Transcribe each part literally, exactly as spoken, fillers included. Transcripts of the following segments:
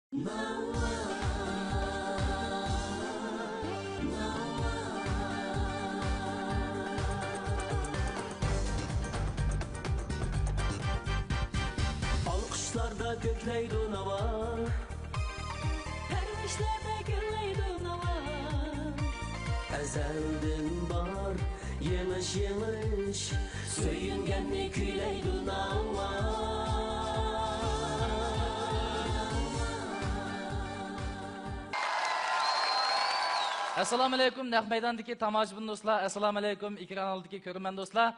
ناۋا، ناۋا. ئالقىشلاردا كۆكلەيدۇ ناۋا. پەرۋىشلەردە گۈللەيدۇ ناۋا. ئەزەلدىن بار يېڭىش، يېڭىش، سۆيۈنگەننى كۈيلەيدۇ ناۋا. ئەسسالامۇئەلەيكۇم، نەق مەيداندىكى تاماشىبىن دوستلار، ئەسسالامۇئەلەيكۇم، ئېكران ئالدىدىكى كۆرۈرمەن دوستلار.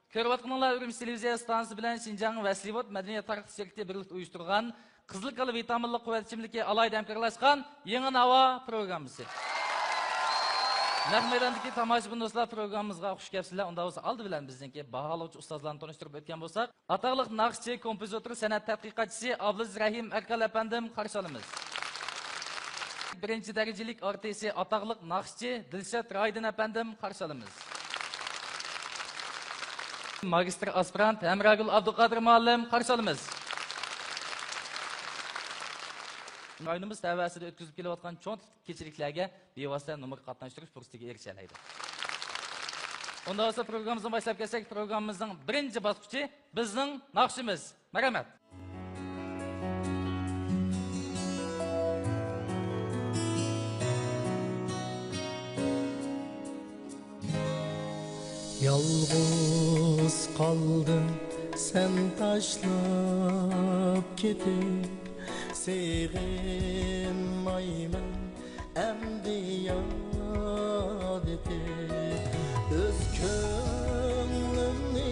كۆرۈۋاتقىنىڭلار ئۈرۈمچى تېلېۋىزىيە ئىستانسىسى بىلەن شىنجاڭ ۋەسلىۋوت مەدەنىيەت تارقىتىش شىركىتى بىرلىكتە ئۇيۇشتۇرغان قىزىل كالا ۋىتامىنلىق قۇۋۋەت ئىچىملىكى ئالاھىدە ھەمكارلاشقان يېڭى ناۋا پروگراممىسى. نەق مەيداندىكى تاماشىبىن دوستلار، پروگراممىمىزغا خۇش كەپسىلەر. ئۇنداق بولسا ئالدى بىلەن بىزنىڭكى باھالىغۇچى ئۇستازلارنى تونۇشتۇرۇپ ئۆتكەن بولساق، ئاتاقلىق ناخشىچى، كومپوزىتور، سەنئەت تەتقىقاتچىسى ئابلىز رەھىم ئەركان ئەپەندىم قارشى ئالىمىز. بىرىنچى دەرىجىلىك ئارتىسى، ئاتاقلىق ناخشىچى دىلشات رايدىن ئەپەندىم قارشى ئالىمىز. ماگىستىر ئاسپىرانت ھەمراگۈل ئابدۇقادىر مۇئەللىم قارشى ئالىمىز. رايونىمىز تەۋەسىدە ئۆتكۈزۈپ كېلىۋاتقان چوڭ تىپتىكى كېچىلىكلەرگە بىۋاسىتە نومۇرغا قاتناشتۇرۇش پۇرسىتىگە ئېرىشەلەيدۇ. ئۇنداق بولسا پروگراممىمىزنى باشلاپ كەتسەك، پروگراممىمىزنىڭ بىرىنچى باسقۇچى بىزنىڭ ناخشىمىز. مەرھەمەت. يالغۇز قالدىم سەن تاشلاپ كېتىپ، سېغىنمايمەن ئەمدى ياد ئېتىپ، ئۆز كۆڭلۈمنى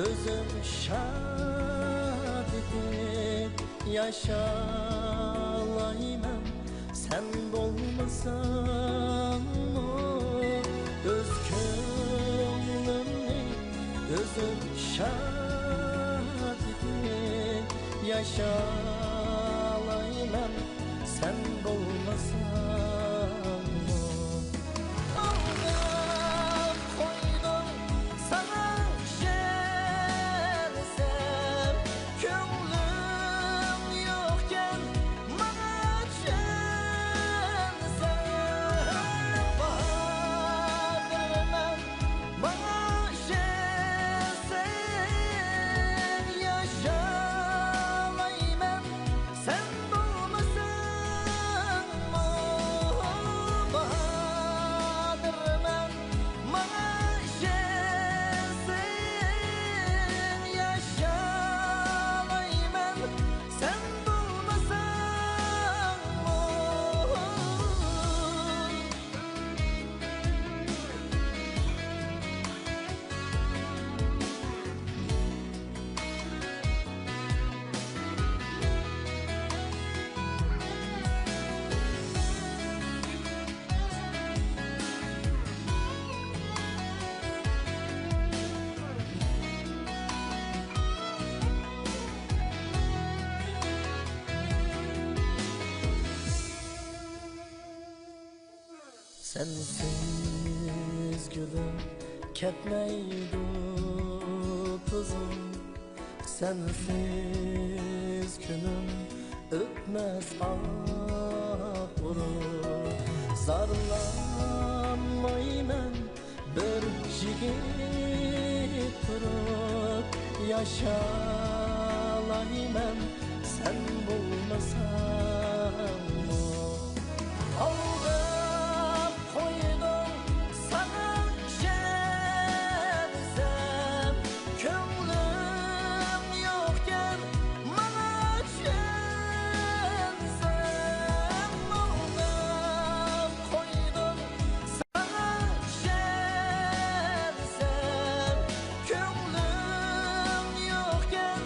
ئۆزۈم شاد ئېتىپ ياشالايمەن، سەن بولمىساڭمۇ ئۆز كۆڭلۈمنى ئۆزۈم شاد ئېتىپ ياشالايمەن، سەن بولمىساڭمۇ. ئاڭلاپ قويدۇم ساڭا ئىشەنسەم، كۆڭلۈڭ يوقكەن ماڭا چۈشەنسەم، باتۇرمەن ماڭا ئىشەنسەڭ ياشالايمەن، سەن بولمىساڭمۇ باتۇرمەن ماڭا ئىشەنسەڭ ياشالايمەن، سەن بولمىساڭمۇ. سەنسىز گۈلۈم كەتمەيدۇ تۇزۇم، سەنسىز كۈنۈم ئۆتمەس ئاھ ئۇرۇپ. زارلانمايمەن بىر يىگىت تۇرۇپ، ياشالايمەن سەن بولمىساڭمۇ. ئالداپ قويدۇڭ ساڭا ئىشەنسەم، كۆڭلۈڭ يوقكەن ماڭا چۈشەنسەم. ئالداپ قويدۇڭ ساڭا ئىشەنسەم، كۆڭلۈڭ يوقكەن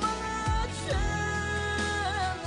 ماڭا چۈشەنسەم.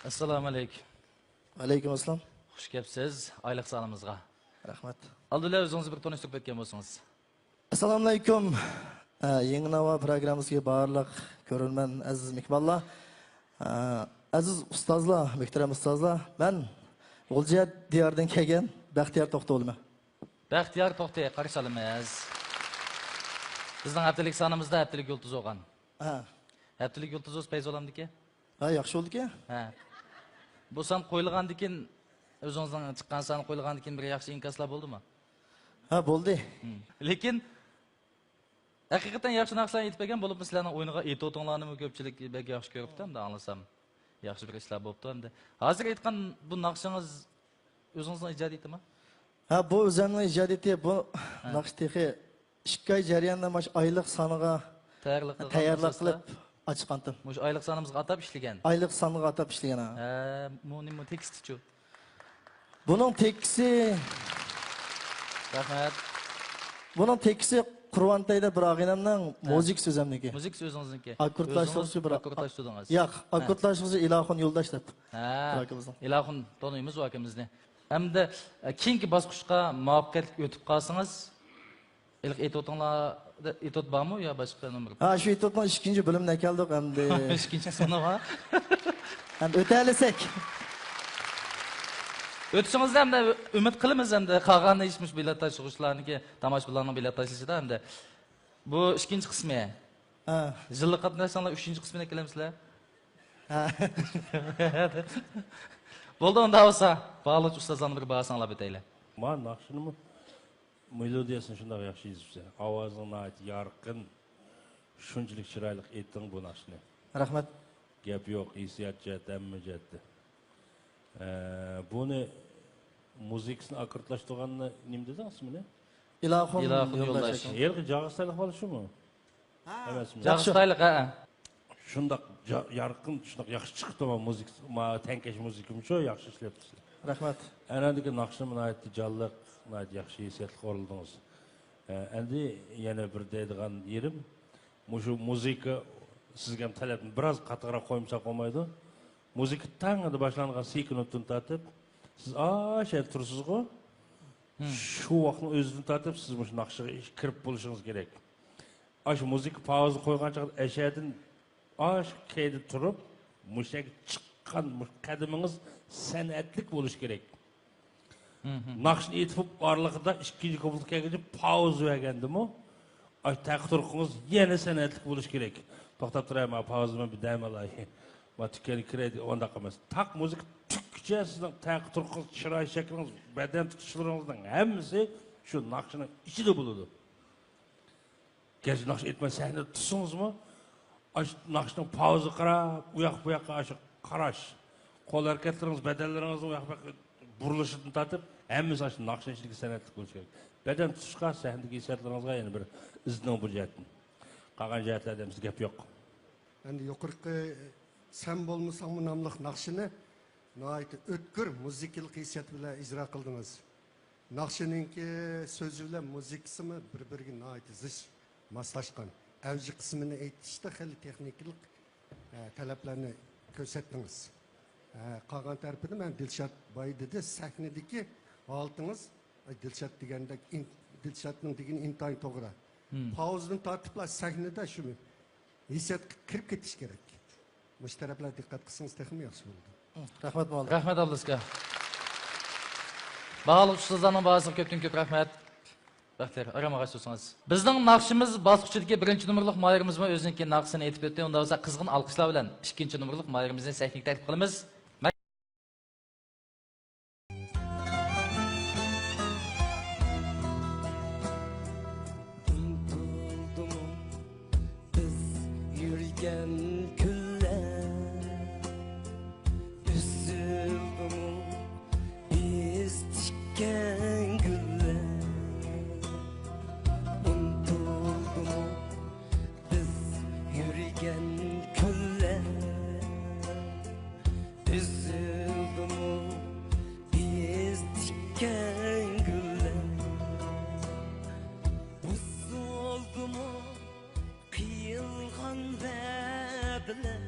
ئەسسالامۇ ئەلەيكۇم. ۋەئەلەيكۇم ئەسسالام. خۇش كەپسىز ئايلىق سانىمىزغا. رەھمەت. ئالدى بىلەن ئۆزىڭىزنى بىر تونۇشتۇرۇپ ئۆتكەن بولسىڭىز. ئەسسالامۇ ئەلەيكۇم. ئە، يېڭى ناۋا پروگراممىسىدىكى بارلىق كۆرۈرمەن، ئەزىز مېھمانلار. ئە، ئەزىز ئۇستازلار، مۆھتەرەم ئۇستازلار. مەن غۇلجا دىيارىدىن كەلگەن بەختىيار توختى بولىمەن. بەختىيار توختى، قارشى ئالىمىز. بىزنىڭ ھەپتىلىك سانىمىزدا ھەپتىلىك يۇلتۇز بولغان. ھە. ھەپتىلىك يۇلتۇز بولسا پەيزى بولامدىكى؟ ھە، ياخشى بولدىكى. ھە. بۇ سان قويۇلغاندىن كېيىن، ئۆزىڭىزنىڭ چىققان سانى قويۇلغاندىن كېيىن بىر ياخشى ئىنكاسلار بولدىمۇ؟ ھە، بولدى. ھىم. لېكىن ھەقىقەتەن ياخشى ناخشىلارنى ئېيتىپ بەرگەن، بولۇپمۇ سىلەرنىڭ ئوينىغان ئېتوتۇڭلارنىمۇ كۆپچىلىك بەك ياخشى كۆرۈپتۇ، ئەمدى ئاڭلىسام. ياخشى بىر ئىشلار بوپتۇ ئەمدى. ھازىر ئېيتقان بۇ ناخشىڭىز ئۆزىڭىزنىڭ ئىجادىيىتىمۇ؟ ھە، بۇ ئۆزۈمنىڭ ئىجادىيىتى. بۇ ھە. ناخشا تېخى ئىككى ئاي جەريانىدا مانا شۇ ئايلىق سانىغا تەييارلىق قىلغان تەييارلىق بولسا قىلىپ ئاچىققانتىم. مۇشۇ ئايلىق سانىمىزغا ئاتاپ ئىشلىگەن. ئايلىق سانغا ئاتاپ ئىشلىگەن، ھە. ھە، بۇ نېمە تېكىستىچۇ؟ بۇنىڭ تېكىستى، رەھمەت. بۇنىڭ تېكىستى قۇرۋانتەي دەپ بىر ئاغىنەمنىڭ ھە. مۇزىكىسى ئۆزۈمنىڭكى. مۇزىكىسى ئۆزىڭىزنىڭكى. ئاككوردلاشتۇرغۇچى بىر ئاككوردلاشتۇردىڭىز. ياق، ھە. ئاككوردلاشتۇرغۇچى ئىلاخۇن يولداش دەپ. ھە. بىر ئاكىمىزنىڭ. ئىلاخۇن تونۇيمىز ئۇ ئاكىمىزنى. ئەمدى، ئە، كېيىنكى باسقۇچقا مۇۋەپپەقىيەتلىك ئۆتۈپ قالسىڭىز، ھېلىقى ئېتوتۇڭلار، ئېتوت بارمۇ يا باشقا نومۇر؟ ھا، شۇ ئېتوتنىڭ ئىككىنچى بۆلۈمىنى ئەكەلدۇق ئەمدى. ئىككىنچى سانى بار. ئەمدى ئۆتەلىسەك. ئۆتۈشىڭىزنى ئەمدى ئۈمىد قىلىمىز ئەمدى. قالغان ئىش مۇشۇ بېلەت تاشلىغۇچىلارنىڭكى، تاماشىبىنلارنىڭ بېلەت تاشلىشىدا ئەمدى. بۇ ئىككىنچى قىسمى. ھە. يىللىق قاتناشساڭلار ئۈچىنچى قىسمىنى ئەكېلەمسىلەر؟ ھە. بولدى، ئۇنداق بولسا، باھالىغۇچى ئۇستازلارنى بىر باھاسىنى ئاڭلاپ ئۆتەيلى. ما ناخشىنىمۇ مېلودىيەسىنى شۇنداق ياخشى يېزىپسەن. ئاۋازىڭ ناھايىتى يارقىن. شۇنچىلىك چىرايلىق ئېيتتىڭ بۇ ناخشىنى. رەھمەت. گەپ يوق، ھېسسىيات جەھەتتە، ھەممە جەھەتتە. ئە، بۇنى مۇزىكىسىنى ئاككوردلاشتۇرغاننى نېمە دېدىڭ ئىسمىنى؟ ئىلاخۇن ئىلاخۇن يولداش يولداش. ئاكا. ھېلىقى جاغىستانلىق بالا شۇمۇ؟ ھە. ئەمەسمۇ؟ جاغىستانلىق، ھە. شۇنداق جا-، يارقىن، شۇنداق ياخشى چىقىپتۇ مۇزىكا، ما-، تەڭكەش مۇزىكىمۇچۇ، ياخشى ئىشلەپتۇ. رەھمەت. ئەنەدىكى ناخشا ناھايىتى جانلىق، ناھايىتى ياخشى ھېسسىياتلىق ئورۇندىڭىز. ئە، ئەمدى يەنە بىر دەيدىغان يېرىم، مۇشۇ مۇزىكا سىزگە ھەم تەلەپنى بىراز قاتتىقراق قويمىساق بولمايدۇ. مۇزىكا تەڭ ئەمدى باشلانغان سېكۇنتتىن تارتىپ، سىز ئاشۇ يەردە تۇرىسىزغۇ، شۇ ۋاقىتنىڭ ئۆزىدىن تارتىپ سىز مۇشۇ ناخشىغا كىرىپ بولۇشىڭىز كېرەك. ئاشۇ مۇزىكا پاۋزا قويغان چاغدا ئەشەدىن ئاشۇ كەيدە تۇرۇپ، مۇشۇ يەرگە چىققان مۇشۇ قەدىمىڭىز سەنئەتلىك بولۇشى كېرەك. ناخشىنى ئېيتىپ ئارىلىقىدا ئىككىنچى كۇپلېت كەلگۈچە پاۋزا بەرگەندىمۇ، ئاشۇ تەقى تۇرقىڭىز يەنە سەنئەتلىك بولۇشى كېرەك. توختاپ تۇراي، ما پاۋزىمنى بىر دەم ئالاي. ما تۈكەنگە كىرەي، ئۇنداق ئەمەس. تاق مۇزىكا تۈگىگىچە سىزنىڭ تەقى تۇرقىڭىز، چىراي شەكلىڭىز، بەدەن تۇتۇشلىرىڭىزنىڭ ھەممىسى شۇ ناخشىنىڭ ئىچىدە بولىدۇ. گەرچە ناخشا ئېيتماي سەھنىدە تۇرسىڭىزمۇ، ئاشۇ ناخشىنىڭ پاۋزىغا قاراپ، ئۇ ياق بۇ ياققا ئاشۇ قاراش، قول ھەرىكەتلىرىڭىز، بەدەنلىرىڭىزنىڭ ئۇ ياق بۇ ياققا بۇرۇلۇشىدىن تارتىپ، ھەممىسى ئاشۇ ناخشىنىڭ ئىچىدىكى سەنئەتلىك بولۇشى كېرەك. بەدەن تۇتۇشقا، سەھنىدىكى ھېسسىياتلىرىڭىزغا يەنە بىر ئىزدىنىڭ بۇ جەھەتتىن. قالغان جەھەتلەردە ھەممىسى گەپ يوق. ئەمدى يۇقىرىقى سەن بولمىساڭمۇ ناملىق ناخشىنى ناھايىتى ئۆتكۈر مۇزىكىلىق ھېسسىيات بىلەن ئىجرا قىلدىڭىز. ناخشىنىڭكى سۆزى بىلەن مۇزىكىسىمۇ بىر-بىرىگە ناھايىتى زىچ ماسلاشقان. ئەۋجى قىسمىنى ئېيتىشتا خېلى تېخنىكىلىق، ئە، تەلەپلەرنى كۆرسەتتىڭىز. ئە، قالغان تەرىپىدە مەن دىلشات باي دېدى، سەھنىدىكى ھالىتىڭىز، ئە، دىلشات دېگەندەك، ئىن-، دىلشاتنىڭ دېگىنى ئىنتايىن توغرا. پاۋزىدىن تارتىپلا سەھنىدە شۇ ھېسسىياتقا كىرىپ كېتىش كېرەك. مۇشۇ تەرەپلەرگە دىققەت قىلسىڭىز تېخىمۇ ياخشى بولىدۇ. رەھمەت، مۇئەللىم. رەھمەت، ئابلىسكا. باھالىق ئۇستازلارنىڭ باھاسىغا كۆپتىن كۆپ رەھمەت. بەختىيار، ئارام ئاغاچ تۇرسىڭىز. بىزنىڭ ناخشىمىز باسقۇچىدىكى بىرىنچى نومۇرلۇق ماھىرىمىزمۇ ئۆزىنىڭكى ناخشىسىنى ئېيتىپ ئۆتتى. ئۇنداق بولسا قىزغىن ئالقىشلار بىلەن ئىككىنچى نومۇرلۇق ماھىرىمىزنى سەھنىگە تەكلىپ قىلىمىز. ئۇنتۇلدىمۇ بىز يۈرگەن كۈنلەر؟ ئۈزۈلدىمۇ بىز تىككەن گۈللەر؟ ئۇنتۇلدىمۇ بىز يۈرگەن كۈنلەر؟ ئۈزۈلدىمۇ بىز تىككەن گۈللەر؟ بۇزۇلدىمۇ قىلغان ۋەدىلەر؟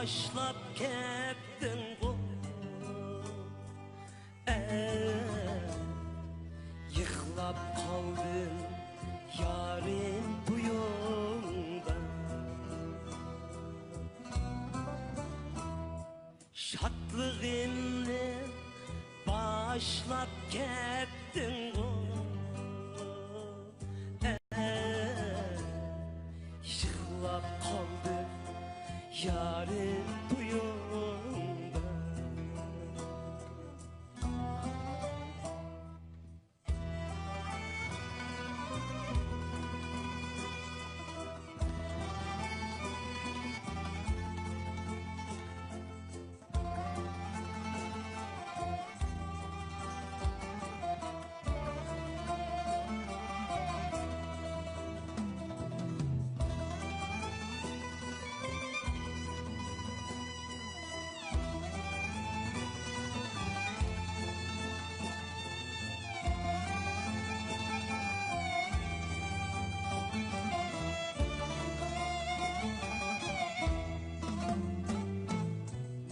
باشلاپ كەتتىڭغۇ، ئە، يىغلاپ قالدىم يارىم بويۇڭدا. شادلىقىمنى باشلاپ كەتتىڭغۇ، ئە، يىغلاپ قالدىم يارىم بويۇڭدا.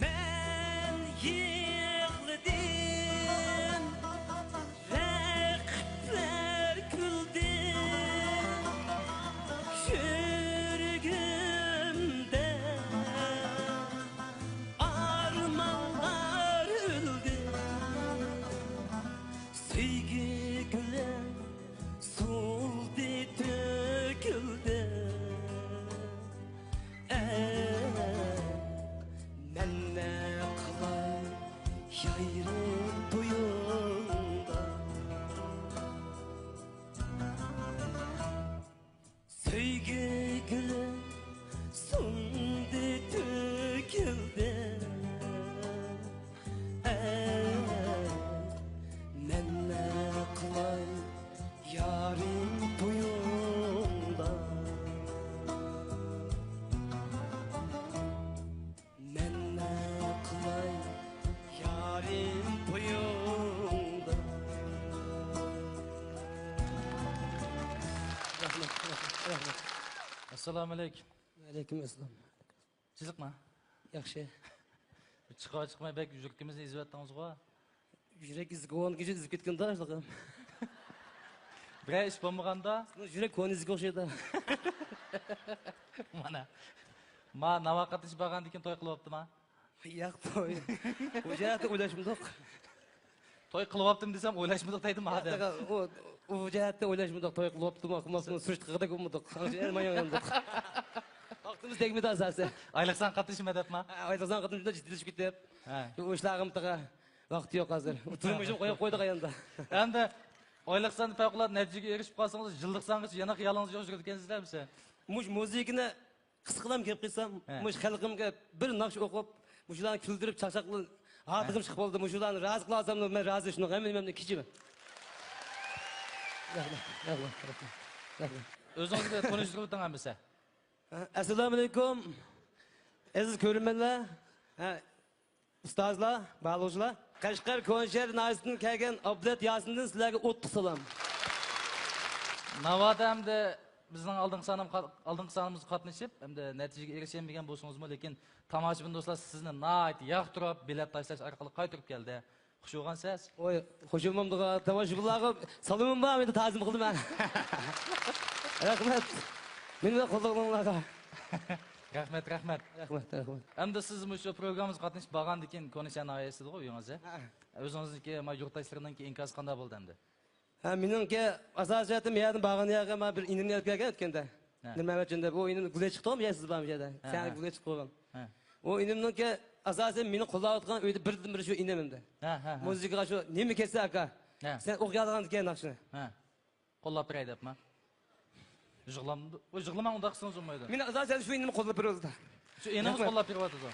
مەن يىغلىدىم، رەقىبلەر كۈلدى، يۈرىكىمدە ئارمانلار ئۆلدى. سۆيگۈ گۈلى سولدى، تۆكۈلدى. ئەي، مەن نە قىلاي يايرىم بويۇڭدا؟ سۆيگۈ گۈلى سۇندى، تۆكۈلدى. ئەي، مەن نە قىلاي يارىم بويۇڭدا؟ مەن نە قىلاي يارىم بويۇڭدا؟ رەھمەت، رەھمەت، رەھمەت. ئەسسالامۇئەلەيكۇم. ۋەئەلەيكۇم ئەسسالام. جىلىقما. ياخشى. چىقار چىقماي بەك يۈرىكىمىزنى ئېزىۋەتتىڭىزغۇ. يۈرەك ئېزىپ، ئون كېچە ئېزىپ كەتكەندە، شۇنداق. بىرەر ئىش بولمىغاندا. يۈرەك كونا ئېزىككە ئوخشايدۇ. مانا. ما ناۋا قاتنىشىپ بارغاندىن كېيىن توي قىلىۋاپتىما؟ ياق، توي. بۇ جەھەتتە ئويلاشمىدۇق. توي قىلىۋاپتىم دېسەم، ئويلاشمىدۇق دەيدۇ مانا ئادەم. ياق، ئۇ، ئۇ جەھەتتە ئويلاشمىدۇق، توي قىلىۋاپتىمۇ، قىلماپتىمۇ، سۈرۈشتە قىلغۇدەك بولمىدۇق. ۋاقتىمىز تەگمىدى ئاساسەن. ئايلىق سان قاتنىشىپ مەدەپما؟ ھە، ئايلىق سان قاتنىشىپ جىددىيلىشىپ كېتىپ. ھە. ئۇ ئىشلارغا مۇتىغا ۋاقتى يوق ھازىر. تۇرمۇشنى قويۇپ قويدۇق ئەمدى. ئەمدى ئايلىق سان پەۋقۇلئاددە نەتىجىگە ئېرىشىپ قالسىڭىز، يىللىق سانغىچە يەنە خىيالىڭىزدا يوق يۈرىدىكەنسىزلەر بىسە. مۇشۇ مۇزىكىنى قىسقىلام گەپ قىلسام، ھە. مۇشۇ خەلقىمگە بىر ناخشا ئوقۇپ، مۇشۇلارنى كۈلدۈرۈپ، چاقچاق قىلىپ، ھە. ھاتىقىم چىقىپ بولدى. مۇشۇلارنى رازى قىلالىساملا، مەن رازى، شۇنىڭ ھەممە نېمەمدىن كېچىمەن. رەھمەت، رەھمەت، رەھمەت، رەھمەت. ئۆزىڭىزنى تونۇشتۇرۇپ ئۆتۈڭ ئەمىسە. ھە، ئەسسالامۇئەلەيكۇم، ئەزىز كۆرۈرمەنلەر. ھە، ئۇستازلار، باھالىغۇچىلار. قەشقەر كونىشەھەر ناھىيەسىدىن كەلگەن ئابلەت ياسىندىن سىلەرگە ئوتلۇق سالام. ناۋادا ئەمدى بىزنىڭ ئالدىنقى سانىم-، ئالدىنقى سانىمىزغا قاتنىشىپ، ئەمدى نەتىجىگە ئېرىشەلمىگەن بولسىڭىزمۇ، لېكىن تاماشىبىن دوستلار سىزنى ناھايىتى ياقتۇرۇپ، بېلەت تاشلاش ئارقىلىق قايتۇرۇپ كەلدى. خۇش بولغانسىز. ۋاي، خۇش بولمامدىغۇ، تاماشىبىنلارغا سالىمىم بار، مەن تازىم قىلدىم ھە. رەھمەت. مېنى قوللىغىنىڭلارغا. رەھمەت، رەھمەت. رەھمەت، رەھمەت. ئەمدى سىز مۇشۇ پروگراممىمىزغا قاتنىشىپ بارغاندىن كېيىن، كونىشەھەر ناھىيەسىدىغۇ ئۆيىڭىز؟ ھە. ئۆزىڭىزنىڭكى، ما، يۇرتداشلىرىنىڭكى ئىنكاسى قانداق بولدى ئەمدى؟ ھە، مېنىڭكى ئاساسىي جەھەتتىن بۇ يەردىن بارغان يەرگە مانا بىر ئىنىمنى ئېلىپ كەلگەن ئۆتكەندە. ھە. نېمە ئۈچۈن دەپ، ئۇ ئىنىم گۈلەي چىقتىغۇ، يا سىز بارمۇ يەردە؟ ھە، سەن ھە. گۈلەي چىقىپ قويغان. ھە. ئۇ ئىنىمنىڭكى ئاساسىي مېنى قوللاۋاتقان ئۆيدە بىردىنبىر شۇ ئىنىم ئەمدى. ھە، ھە، ھە. مۇزىكىغا شۇ نېمە كەتسە ئاكا، ھە. سەن ئوقۇيالىغان ئىكەن ناخشىنى. ھە. قوللاپ بېرەي دەپما؟ يىغلام-، يىغلىماڭ، ئۇنداق قىلسىڭىز بولمايدۇ. مېنى ئاساسەن شۇ ئىنىم قوللاپ بېرىۋاتىدۇ. شۇ ئىنىڭىز رەھمەت. قوللاپ بېرىۋاتىدۇ.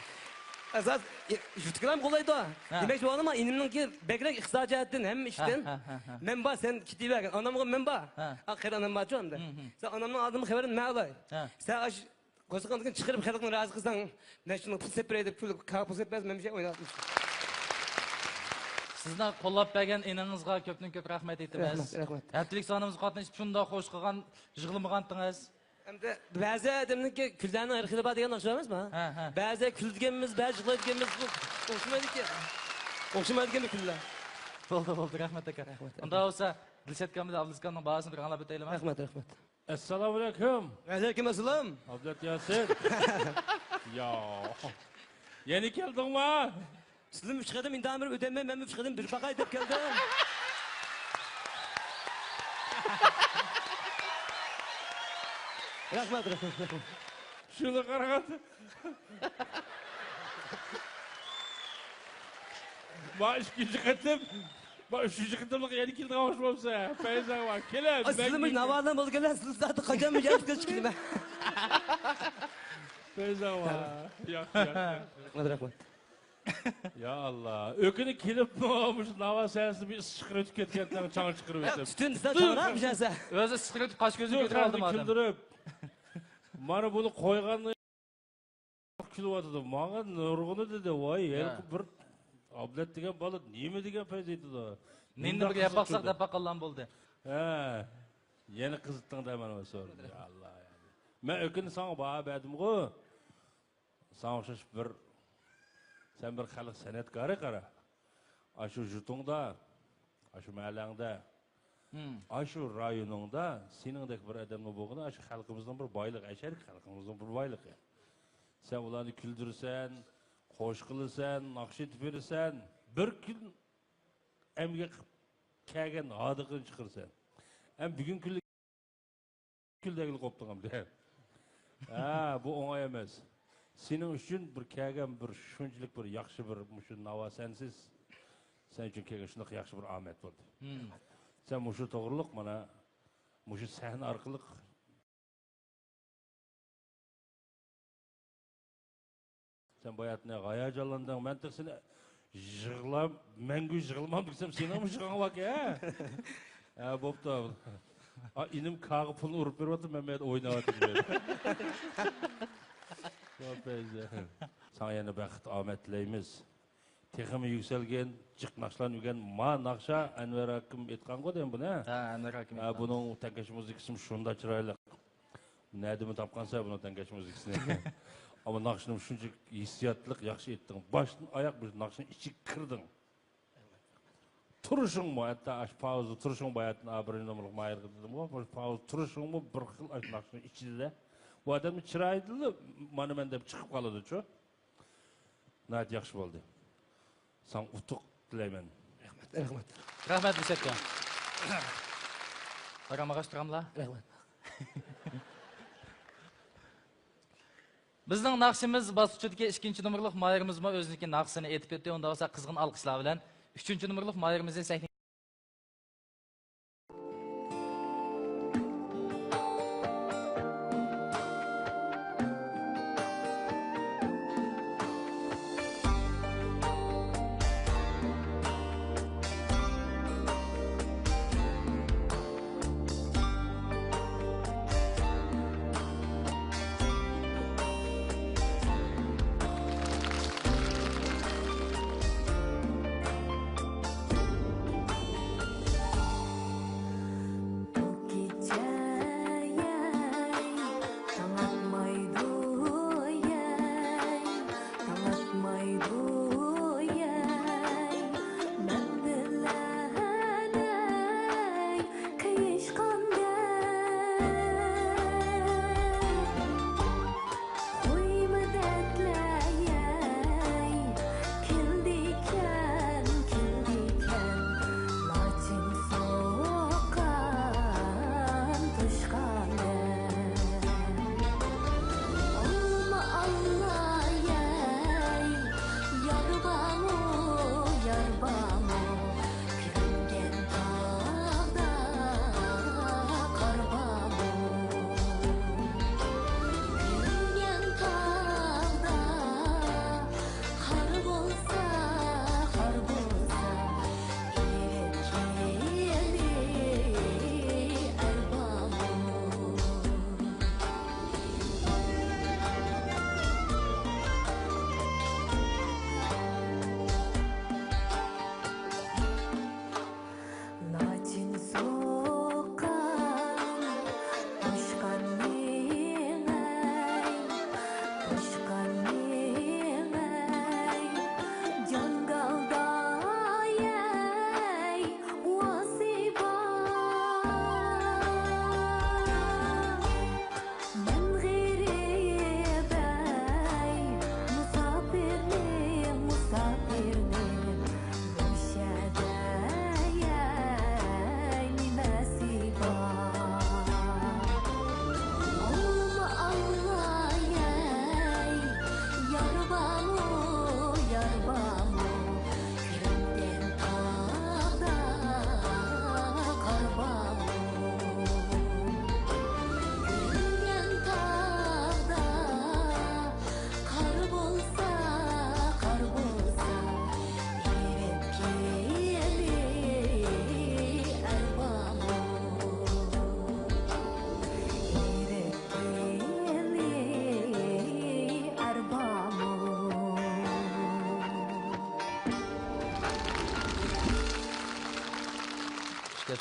ئاساس، ئى، يۇرتتىكىلەرمۇ قوللايدۇ. ھە. دېمەكچى بولغانىم، ئىنىمنىڭكى بەكرەك ئىقتىسادىي جەھەتتىن ھەممە ھە، ئىشتىن ھە، ھە، ھە. مەن بار، سەن كېتىۋەرگىن. ئانامغا مەن بار. ھە. ئا، قېرى ئانام بارچۇ ئەمدى. ھىم، ھىم. سەن ئانامنىڭ ئالدىمغا خەۋىرىنى مەن ئالاي. ھە. سەن ئاش-، قورسىقىڭدىن چىقىرىپ خەلقنى رازى قىلساڭ، مەن شۇنىڭ پۇل سېلىپ بېرەي دەپ پۇل، كاغا پۇل سېلىپ بەرسە، مەن مۇشۇ ئويناۋاتىمەن. سىزنى قوللاپ بەرگەن ئىنىڭىزغا كۆپتىن كۆپ رەھمەت ئېيتىمىز. رەھمەت، رەھمەت. ھەپتىلىك سانىمىزغا قاتنىشىپ شۇنداق خوش قىلغان، يىغلىمىغانتىڭىز. ئەمدى بەزى ئادەمنىڭكى كۈنلەرنىڭ ھەر خىلى بار دېگەن ناخشا ئەمەسمۇ؟ ھە، ھە. بەزى كۈلىدىكەنمىز، بەزى يىغلايدىكەنمىز، بۇ ئوخشىمايدىكەن. ئوخشىمايدىكەن بۇ كۈنلەر. بولدى، بولدى، رەھمەت ئاكا. رەھمەت. ئۇنداق بولسا، دىلشات ئاكام بىلەن ئابلىز ئاكامنىڭ باھاسىنى بىر ئاڭلاپ ئۆتەيلىما؟ رەھمەت، رەھمەت. ئەسسالامۇئەلەيكۇم. ۋەئەلەيكۇم ئەسسالام. ئابلەت ياسىن. يا. يەنە كەلدىڭما؟ سىزدىن ئۈچ قېتىم ئىنتىھان بېرىپ ئۆتەلمەي، مەنمۇ ئۈچ قېتىم بېرىپ باقاي دەپ كەلدىم. رەھمەت، رەھمەت، رەھمەت. شۇنى قارىغان. ما ئىككىنچى قېتىم، ما ئۈچىنچى قېتىملىق يەنە كېلىدىغان ئوخشىمامسەن؟ پەيزا ۋا، كېلە، ئاي، سىزمۇ ناۋالىدىن بولغان، سىز زادى قاچان مۇشۇ يەرگە چىقىمەن؟ پەيزا ۋا. ياخشى، ياخشى. رەھمەت، رەھمەت. يا ئاللا، ئۆكۈنۈپ كېلىپمۇ مۇشۇ ناۋا سەھنىسىدە بىر ئىسسىق چىقىرىۋېتىپ كەتكەن، تەڭ چاڭ چىقىرىۋېتىپ. تۈتۈن دېسە چاڭراق مۇشۇ نەرسە. ئۆزى ئىسسىق چىقىرىۋېتىپ قاش كۆزىنى كۆتۈرۈۋالدىم ئادەم. كۈلدۈرۈپ. مانا بۇنى قويغاننى كۈلۈۋاتىدۇ. ماڭا نۇرغۇنى دېدى، ۋاي، ھە. ھېلىقى بىر ئابلەت دېگەن بالا نېمە دېگەن پەيزا ئېيتىدۇ؟ نېنى بىر يەپ باقساق دەپ باققانلام بولدى. ھە. يەنە قىزىتتىڭ دە مانا بۇ سورۇننى. يا ئاللا، يا ئاللا. مەن ئۆكۈنۈپ ساڭا باھا بەردىمغۇ. ساڭا ئوخشاش بىر، سەن بىر خەلق سەنئەتكارى قارا. ئاشۇ يۇرتۇڭدا، ئاشۇ مەھەللەڭدە، ئاشۇ رايونۇڭدا سېنىڭدەك بىر ئادەمنىڭ بولغىنى ئاشۇ خەلقىمىزنىڭ بىر بايلىقى، ئەشەركى خەلقىمىزنىڭ بىر بايلىقى. سەن ئۇلارنى كۈلدۈرىسەن، خوش قىلىسەن، ناخشا ئېيتىپ بېرىسەن، بىر كۈن ئەمگەك كەلگەن ھادىقىنى چىقىرىسەن. ئەم بۈگۈنكى كۈندە كۈلدەكلا قوپتۇڭ ئەمدى. ھە، بۇ ئوڭاي ئەمەس. سېنىڭ ئۈچۈن بىر كەلگەن بىر شۇنچىلىك بىر ياخشى بىر مۇشۇ ناۋا سەنسىز. سەن ئۈچۈن كەلگەن شۇنداق ياخشى بىر ئامەت بولدى. سەن مۇشۇ توغرىلىق مانا مۇشۇ سەھنە ئارقىلىق سەن باياتىنى ھاياجانلاندىڭ. مەن تېخى سېنى يىغلاپ، مەڭگۈ يىغلىمام دېسەم، سېنىڭمۇ يىغاڭ باركەن، ھە؟ ھە، بوپتۇ. ئا، ئىنىم كاغا پۇلنى ئۇرۇپ بېرىۋاتىدۇ، مەن بۇ يەردە ئويناۋاتىمەن. ساڭا يەنە بەخت، ئامەت تىلەيمىز. تېخىمۇ يۈكسەلگىن، جىق ناخشىلارنى ئۆگەن. ما ناخشا ئەنۋەر ھاكىم ئېيتقانغۇ دەيمەن بۇنى. ھە، ئەنۋەر ھاكىم ھە، ئېيتقان. بۇنىڭ تەڭكەش مۇزىكىسىمۇ شۇنداق چىرايلىق. نەدىمۇ تاپقانسەن بۇنىڭ تەڭكەش مۇزىكىسىنى؟ ئەمما ناخشىنى شۇنچە ھېسسىياتلىق ياخشى ئېيتتىڭ. باشتىن ئاياق بىر ناخشىنىڭ ئىچىگە كىردىڭ. تۇرۇشۇڭمۇ، ھەتتا ئاشۇ پاۋزدا تۇرۇشۇڭ، باياتىن بىرىنچى نومۇرلۇق ماھىرغا دېدىمغۇ، مۇشۇ پاۋزدا تۇرۇشۇڭمۇ بىر خىل ئاشۇ ناخشىنىڭ ئىچىدە. بۇ ئادەمنىڭ چىرايىدىنلا مانا مەن دەپ چىقىپ قالىدۇچۇ. ناھايىتى ياخشى بولدى. ساڭا ئۇتۇق تىلەيمەن. رەھمەت، رەھمەت. رەھمەت، مۇشەتكە. ئارام ئاغاچ تۇراملا؟ رەھمەت. بىزنىڭ ناخشىمىز باسقۇچىدىكى ئىككىنچى نومۇرلۇق ماھىرىمىزمۇ ئۆزىنىڭكى ناخشىسىنى ئېيتىپ ئۆتتى. ئۇنداق بولسا قىزغىن ئالقىشلار بىلەن ئۈچىنچى نومۇرلۇق ماھىرىمىزنى سەھنىگە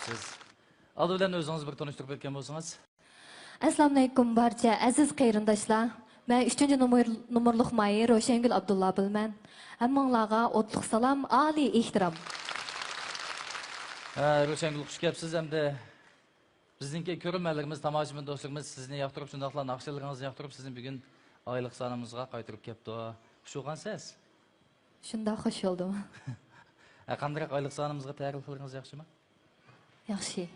سىز ئالدى بىلەن ئۆزىڭىزنى بىر تونۇشتۇرۇپ ئۆتكەن بولسىڭىز. ئەسسالامۇئەلەيكۇم بارچە ئەزىز قېرىنداشلار. مەن ئۈچىنچى نومۇر، نومۇرلۇق ماھىر روشەنگۈل ئابدۇللا بولىمەن. ھەممىڭلارغا ئوتلۇق سالام، ئالىي ئېھتىرام. ھە، روشەنگۈل، خۇش كەپسىز. ئەمدى بىزنىڭكى كۆرۈرمەنلىرىمىز، تاماشىبىن دوستلىرىمىز سىزنى ياقتۇرۇپ، شۇنداقلا ناخشىلىرىڭىزنى ياقتۇرۇپ، سىزنى بۈگۈن ئايلىق سانىمىزغا قايتۇرۇپ كەپتۇ. خۇش بولغانسىز؟ شۇنداق خۇش بولدۇم. ھە، قانداق، ئايلىق سانىمىزغا تەييارلىقلىرىڭىز ياخشىمۇ؟ ياخشى.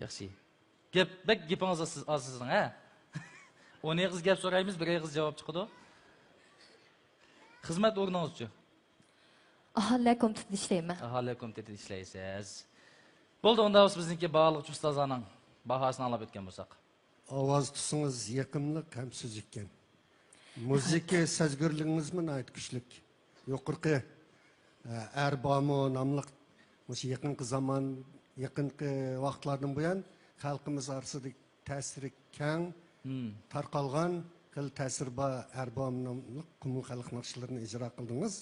ياخشى. گەپ، بەك گېپىڭىز ئاز سىز-، ئاز سىزنىڭ، ھە؟ ئون ئېغىز گەپ سورايمىز، بىر ئېغىز جاۋاب چىقىدۇ. خىزمەت ئورنىڭىزچۇ؟ ئاھالىلەر كومىتېتىدا ئىشلەيمەن. ئاھالىلەر كومىتېتىدا ئىشلەيسىز. بولدى، ئۇندا بولسا بىزنىڭكى باھالىقچى ئۇستازلارنىڭ باھاسىنى ئاڭلاپ ئۆتكەن بولساق. ئاۋاز تۈسىڭىز يېقىملىق ھەم سۈزۈككەن. مۇزىكا سەزگۈرلۈكىڭىزمۇ ناھايىتى كۈچلۈك. يۇقىرىقى، ئە، ئەر بارمۇ ناملىق مۇشۇ يېقىنقى زامان، يېقىنقى ۋاقىتلاردىن بۇيان خەلقىمىز ئارىسىدا تەسىرى كەڭ، مم، تارقالغان خېلى تەسىرى بار ئەر بارمۇ ناملىق قۇمۇل خەلق ناخشىلىرىنى ئىجرا قىلدىڭىز.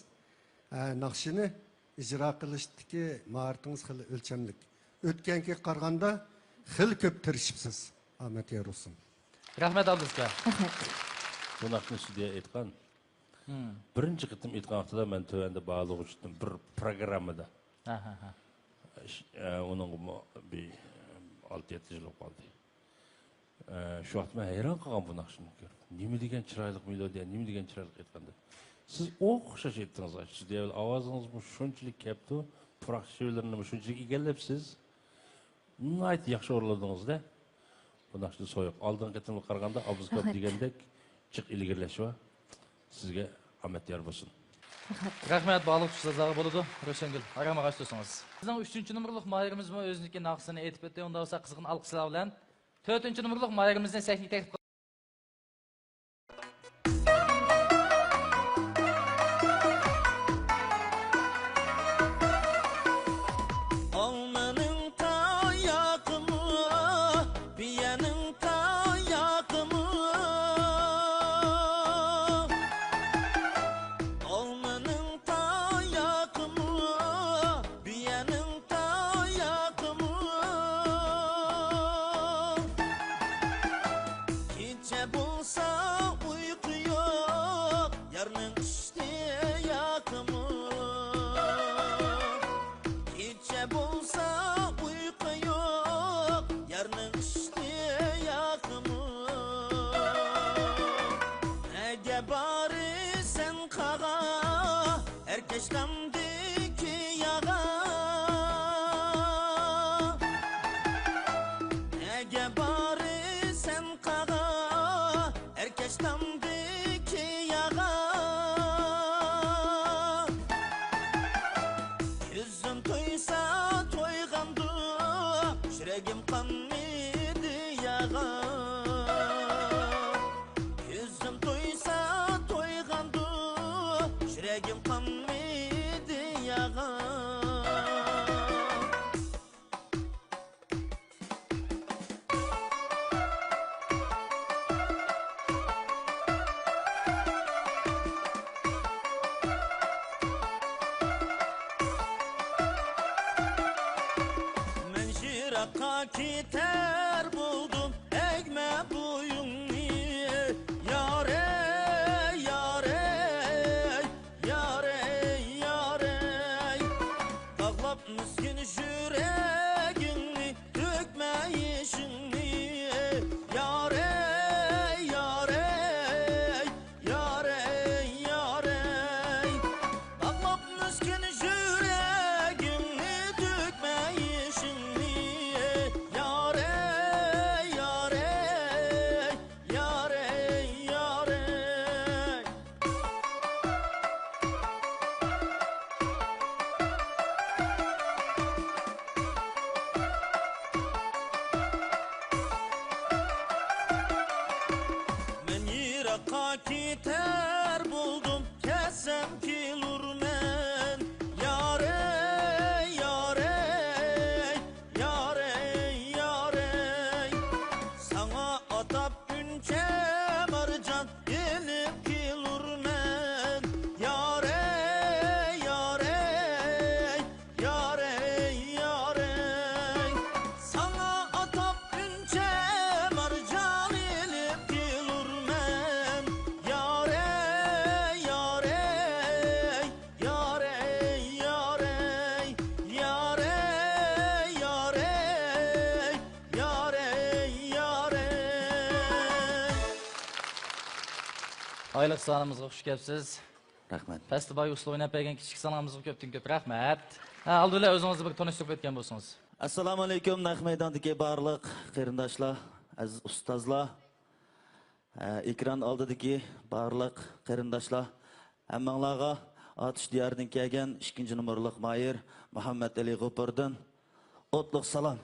ئە، ناخشىنى ئىجرا قىلىشتىكى ماھارىتىڭىز خېلى ئۆلچەملىك. ئۆتكەنگە قارىغاندا خېلى كۆپ تىرىشىپسىز. ئامەت يار بولسۇن. رەھمەت، ئابدۇز ئاكا. رەھمەت. بۇ ناخشىنى سۈدىيە ئېيتقان. مم. بىرىنچى قېتىم ئېيتقان ۋاقتىدا مەن تۆۋەندە باھالىغۇچىدىم بىر پروگراممىدا. ھە، ھە، ھە. ئىش-، ئە، ئۇنىڭغىمۇ بىر ئالتە يەتتە يىل بولۇپ قالدى. ئە، شۇ ۋاقىت مەن ھەيران قالغان بۇ ناخشىنى كۆرۈپ. نېمە دېگەن چىرايلىق مېلودىيە، نېمە دېگەن چىرايلىق ئېيتقان دەپ. سىز ئوخشاش ئېيتتىڭىز. سىز دېگەن ئاۋازىڭىزمۇ شۇنچىلىك كەپتۇ، پۇراق شېۋىلىرىنىمۇ شۇنچىلىك ئىگىلەپسىز. ناھايىتى ياخشى ئورۇنلىدىڭىز-دە. بۇ ناخشىنى سويۇق. ئالدىنقى قېتىمغا قارىغاندا ئابدۇز ئاكا دېگەندەك جىق ئىلگىرىلەش بار. سىزگە ئامەت يار بولسۇن. رەھمەت، باھالىق ئۇستازلارغا بولىدۇ. روشەنگۈل، ئارام ئاغاچ تۇرسىڭىز. بىزنىڭ ئۈچىنچى نومۇرلۇق ماھىرىمىزمۇ ئۆزىنىڭكى ناخشىسىنى ئېيتىپ ئۆتتى. ئۇنداق بولسا قىزغىن ئالقىشلار بىلەن تۆتىنچى نومۇرلۇق ماھىرىمىزنى سەھنىگە تەكلىپ قىلىمىز. ئالمىنىڭ تايىقىمۇ، بىيەنىڭ تايىقىمۇ. ئالمىنىڭ تايىقىمۇ، بىيەنىڭ تايىقىمۇ. كېچە بولسا ئۇيقۇ يوق، يارنىڭ ئىشتىياقىمۇ. كېچە بولسا ئۇيقۇ يوق، يارنىڭ ئىشتىياقىمۇ. نەگە بارىسەن قاغا، ئەركەش تامدىكى ياغا. نەگە بارىسەن قاغا، ئەركەش تامدىكى ياغا. كۆزۈم تويسا تويغاندۇ، يۈرىكىم قانمىدى ياغا. كۆزۈم تويسا تويغاندۇ، يۈرىكىم قانمىدى ياغا. مەن يىراققا كېتەر بولدۇم، ئەگمە بويۇڭنى، يارەي، يارەي. يارەي، يارەي، باغلاپ مىسكىن يۈرىكىڭنى، تۆكمە يېشىڭنى. يارەي، يارەي، يارەي، يارەي، باغلاپ مىسكىن يۈرىكىڭنى، تۆكمە يېشىڭنى. يارەي، يارەي، يارەي، يارەي. مەن يىراققا كېتەر بولدۇم، كەتسەم كېلۇرمەن. يارەي، يارەي، يارەي، يارەي، ساڭا ئاتاپ ئۈنچە مارجان ئېلىپ كېلۇرمەن. يارەي، يارەي، يارەي، يارەي. ئايلىق سانىمىزغا خۇش كەپسىز. رەھمەت. پەستىباي ئۇسسۇل ئويناپ بەرگەن كىچىك سانىمىزغا كۆپتىن كۆپ رەھمەت. ھە، ئالدى بىلەن ئۆزىڭىزنى بىر تونۇشتۇرۇپ ئۆتكەن بولسىڭىز. ئەسسالامۇئەلەيكۇم، نەق مەيداندىكى بارلىق قېرىنداشلار، ئەزىز ئۇستازلار، ھە، ئېكران ئالدىدىكى بارلىق قېرىنداشلار، ھەممىڭلارغا ئاتۇش دىيارىدىن كەلگەن ئىككىنچى نومۇرلۇق ماھىر مۇھەممەتئېلى غوپۇردىن ئوتلۇق سالام.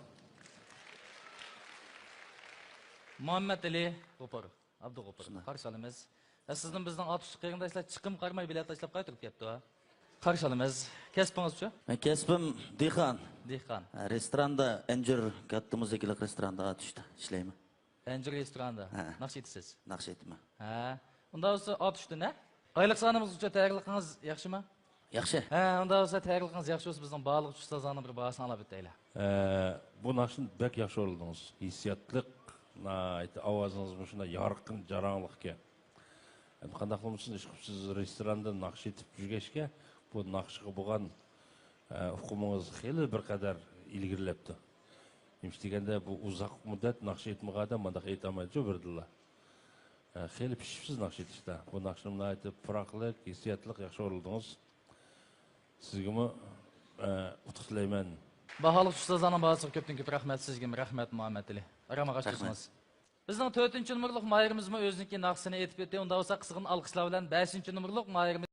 مۇھەممەتئېلى غوپۇر، ئابدۇغوپۇر. شۇنداق. قارشى ئالىمىز. ھە، سىزدىن بىزنىڭ ئاتۇشلۇق قېرىنداشلار چىقىم قارىماي بېلەت تاشلاپ قايتۇرۇپ كەپتۇ. قارشى ئالىمىز. كەسپىڭىزچۇ؟ مەن كەسپىم دېھقان. دېھقان. ھە، رېستوراندا، ئەنجۈر كاتتا مۇزىكىلىق رېستوراندا ئاتۇشتا ئىشلەيمەن. ئەنجۈر رېستوراندا. ھە. ناخشا ئېيتىسىز؟ ناخشا ئېيتىمەن. ھە. ئۇنداق بولسا ئاتۇشتىن، ھە؟ ئايلىق سانىمىزغىچە تەييارلىقىڭىز ياخشىمۇ؟ ياخشى. ھە، ئۇنداق بولسا تەييارلىقىڭىز ياخشى بولسا، بىزنىڭ بارلىق ئۇستازلارنىڭ بىر باھاسىنى ئاڭلاپ ئۆتەيلى. ئە، بۇ ناخشىنى بەك ياخشى ئورۇندىڭىز. ھېسسىياتلىق، ناھايىتى ئاۋازىڭىز مۇشۇنداق يارقىن، جاراڭلىق ئىكەن. ئەمدى قانداقلا بولمىسۇن، ئىشقىلىپ سىز رېستوراندا ناخشا ئېيتىپ يۈرگەچكە، بۇ ناخشىغا بولغان، ئە، ئۇقۇمىڭىز خېلى بىر قەدەر ئىلگىرىلەپتۇ. نېمىش دېگەندە، بۇ ئۇزاق مۇددەت ناخشا ئېيتمىغان ئادەم مۇنداق ئېيتالمايدۇ بىردىنلا. ئە، خېلى پىشىپسىز ناخشا ئېيتىشتا. بۇ ناخشىنى ناھايىتى پۇراقلىق، ھېسسىياتلىق ياخشى ئورۇندىڭىز. سىزگىمۇ، ئە، ئۇتۇق تىلەيمەن. باھالىق ئۇستازلارنىڭ باھاسىغا كۆپتىن كۆپ رەھمەت، سىزگىمۇ رەھمەت، مۇھەممەتئېلى. ئارام ئاغاچ رەھمەت. تۇرسىڭىز. بىزنىڭ تۆتىنچى نومۇرلۇق ماھىرىمىزمۇ ئۆزىنىڭكى ناخشىسىنى ئېيتىپ ئۆتتى. ئۇنداق بولسا، قىزغىن ئالقىشلار بىلەن بەشىنچى نومۇرلۇق ماھىرىمىز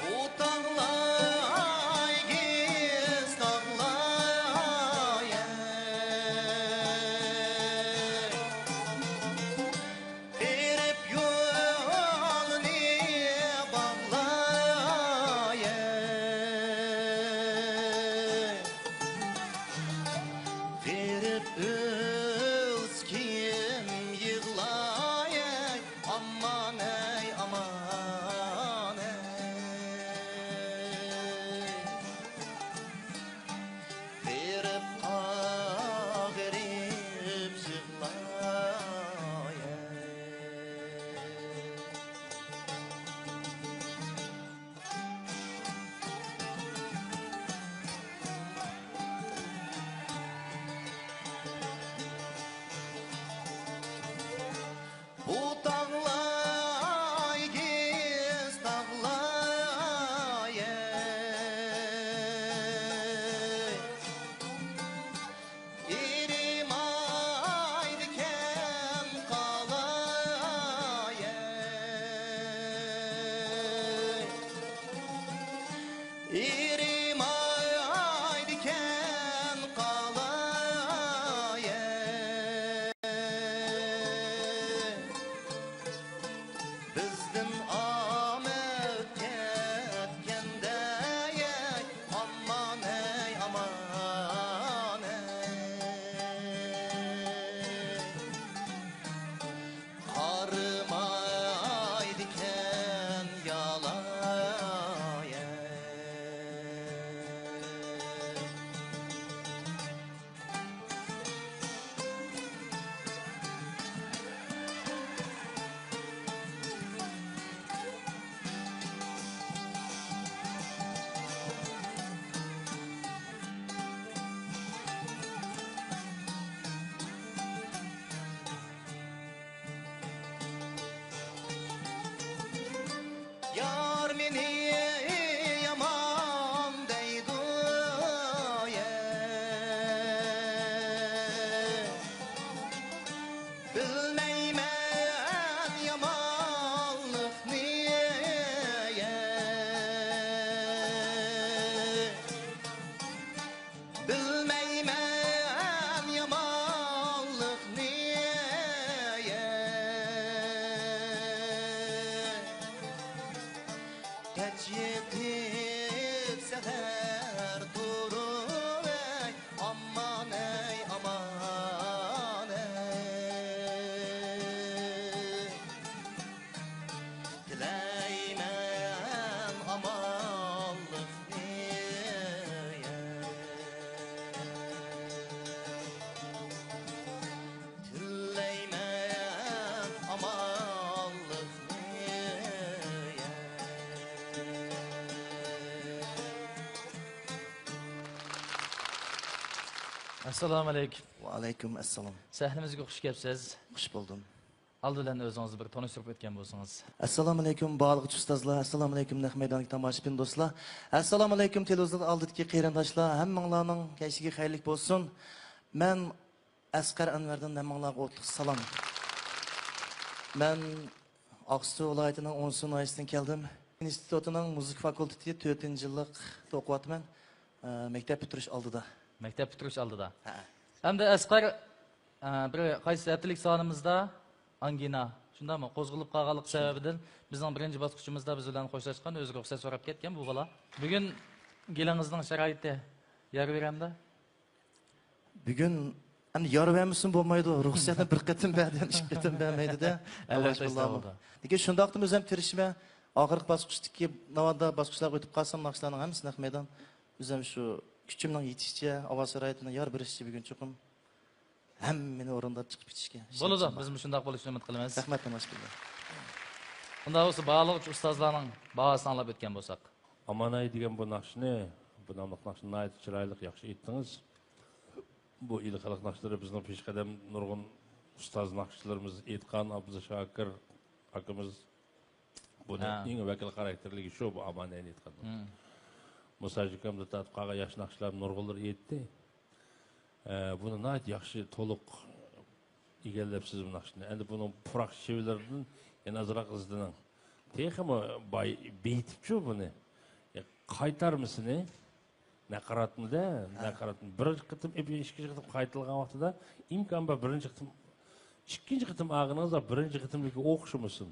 بۇ تاغلار ئېگىز تاغلار، بېرىپ يولنى باغلاي. غېرىب ئۆلسە كىم يىغلاي؟ ئامان ئەي، ئامان ئەي. غېرىب قاغىرىپ يىغلاي. بۇ تاغلار ئېگىز تاغلار، ئېرىمەيدىكەن قالاي، ئېرىمەيدىكەن قالاي. بىزدىن ئامەت كەتكەندە، ئامان ئەي، ئامان ئەي. قارىمايدىكەن يالاي ئەي. ئەسسالامۇ ئەلەيكۇم. ۋەئەلەيكۇم ئەسسالام. سەھنىمىزگە خۇش كەپسىز. خۇش بولدۇم. ئالدى بىلەن ئۆزىڭىزنى بىر تونۇشتۇرۇپ ئۆتكەن بولسىڭىز. ئەسسالامۇ ئەلەيكۇم، باھالىغۇچى ئۇستازلار، ئەسسالامۇ ئەلەيكۇم، نەق مەيداندىكى تاماشىبىن دوستلار، ئەسسالامۇ ئەلەيكۇم، تېلېۋىزور ئالدىدىكى قېرىنداشلار، ھەممىڭلارنىڭ كەچلىكى خەيرلىك بولسۇن. مەن ئەسقەر ئەنۋەردىن ھەممىڭلارغا ئوتلۇق سالام. مەن ئاقسۇ ۋىلايىتىنىڭ ئونسۇ ناھىيەسىدىن كەلدىم. ئىنستىتۇتىنىڭ مۇزىكا فاكۇلتېتى تۆتىنچى يىللىقتا ئوقۇۋاتىمەن. ئە، مەكتەپ پۈتتۈرۈش ئالدىدا. مەكتەپ پۈتتۈرۈش ئالدىدا. ھە. ئەمدى ئەسقەر، ئە، بىر قايسى ھەپتىلىك سانىمىزدا ئاڭگىنا، شۇنداقمۇ؟ قوزغىلىپ قالغانلىقى سەۋەبىدىن بىزنىڭ بىرىنچى باسقۇچىمىزدا بىز بىلەن خوشلاشقان، ئۆزى رۇخسەت سوراپ كەتكەن بۇ بالا. بۈگۈن گېلىڭىزنىڭ شارائىتى يار بېرەمدۇ؟ بۈگۈن ئەمدى يار بەرمىسىمۇ بولمايدۇ. رۇخسەتنى بىر قېتىم بەردى، ئىككى قېتىم بەرمەيدۇ-دە. ئەلۋەتتە، ئەلۋەتتە. لېكىن شۇنداقتىمۇ ئۆزۈم تىرىشىمەن. ئاخىرقى باسقۇچتىكى ناۋادا باسقۇچلارغا ئۆتۈپ قالسام، ناخشىلارنىڭ ھەممىسى نەق مەيدان. ئۆزۈم شۇ كۈچۈمنىڭ يېتىشىچە، ئاۋاز شارائىتىنىڭ يار بېرىشىچە بۈگۈن چوقۇم ھەممىنى ئورۇنداپ چىقىپ كېتىشكە بولىدۇ. بىز مۇشۇنداق بولۇشىنى ئۈمىد قىلىمىز. رەھمەت، تاماشىبىنلار. ئۇنداق بولسا، باھالىغۇچى ئۇستازلارنىڭ باھاسىنى ئاڭلاپ ئۆتكەن بولساق. ئامانەي دېگەن بۇ ناخشىنى، بۇ ناملىق ناخشىنى ناھايىتى چىرايلىق، ياخشى ئېيتتىڭىز. بۇ ئىلى خەلق ناخشىلىرى بىزنىڭ پېشقەدەم نۇرغۇن ئۇستاز ناخشىچىلىرىمىز ئېيتقان، ئابدۇللا شاكىر ئاكىمىز بۇنى ھە. ئەڭ ۋەكىل خاراكتېرلىكى شۇ، بۇ ئامانەينى ئېيتقان. مۇسا زۇكامدىن تارتىپ قالغان ياخشى ناخشىلار نۇرغۇنلىرى ئېيتتى. ئە، بۇنى ناھايىتى ياخشى، تولۇق ئىگىلەپسىز بۇ ناخشىنى. ئەمدى بۇنىڭ پۇراق شېۋىلىرىدىن يەنە ئازراق ئىزدىنىڭ. تېخىمۇ باي، بېيىتىپچۇ بۇنى. يا، قايتارمىسىنى، ناقاراتنىدە، ھە. ناقاراتنى بىرىنچى قېتىم، ئىككىنچى قېتىم قايتىلىغان ۋاقتىدا ئىمكان بار، بىرىنچى قېتىم، ئىككىنچى قېتىم ئالغىنىڭىزدا بىرىنچى قېتىمدىكى ئوخشىمىسۇن.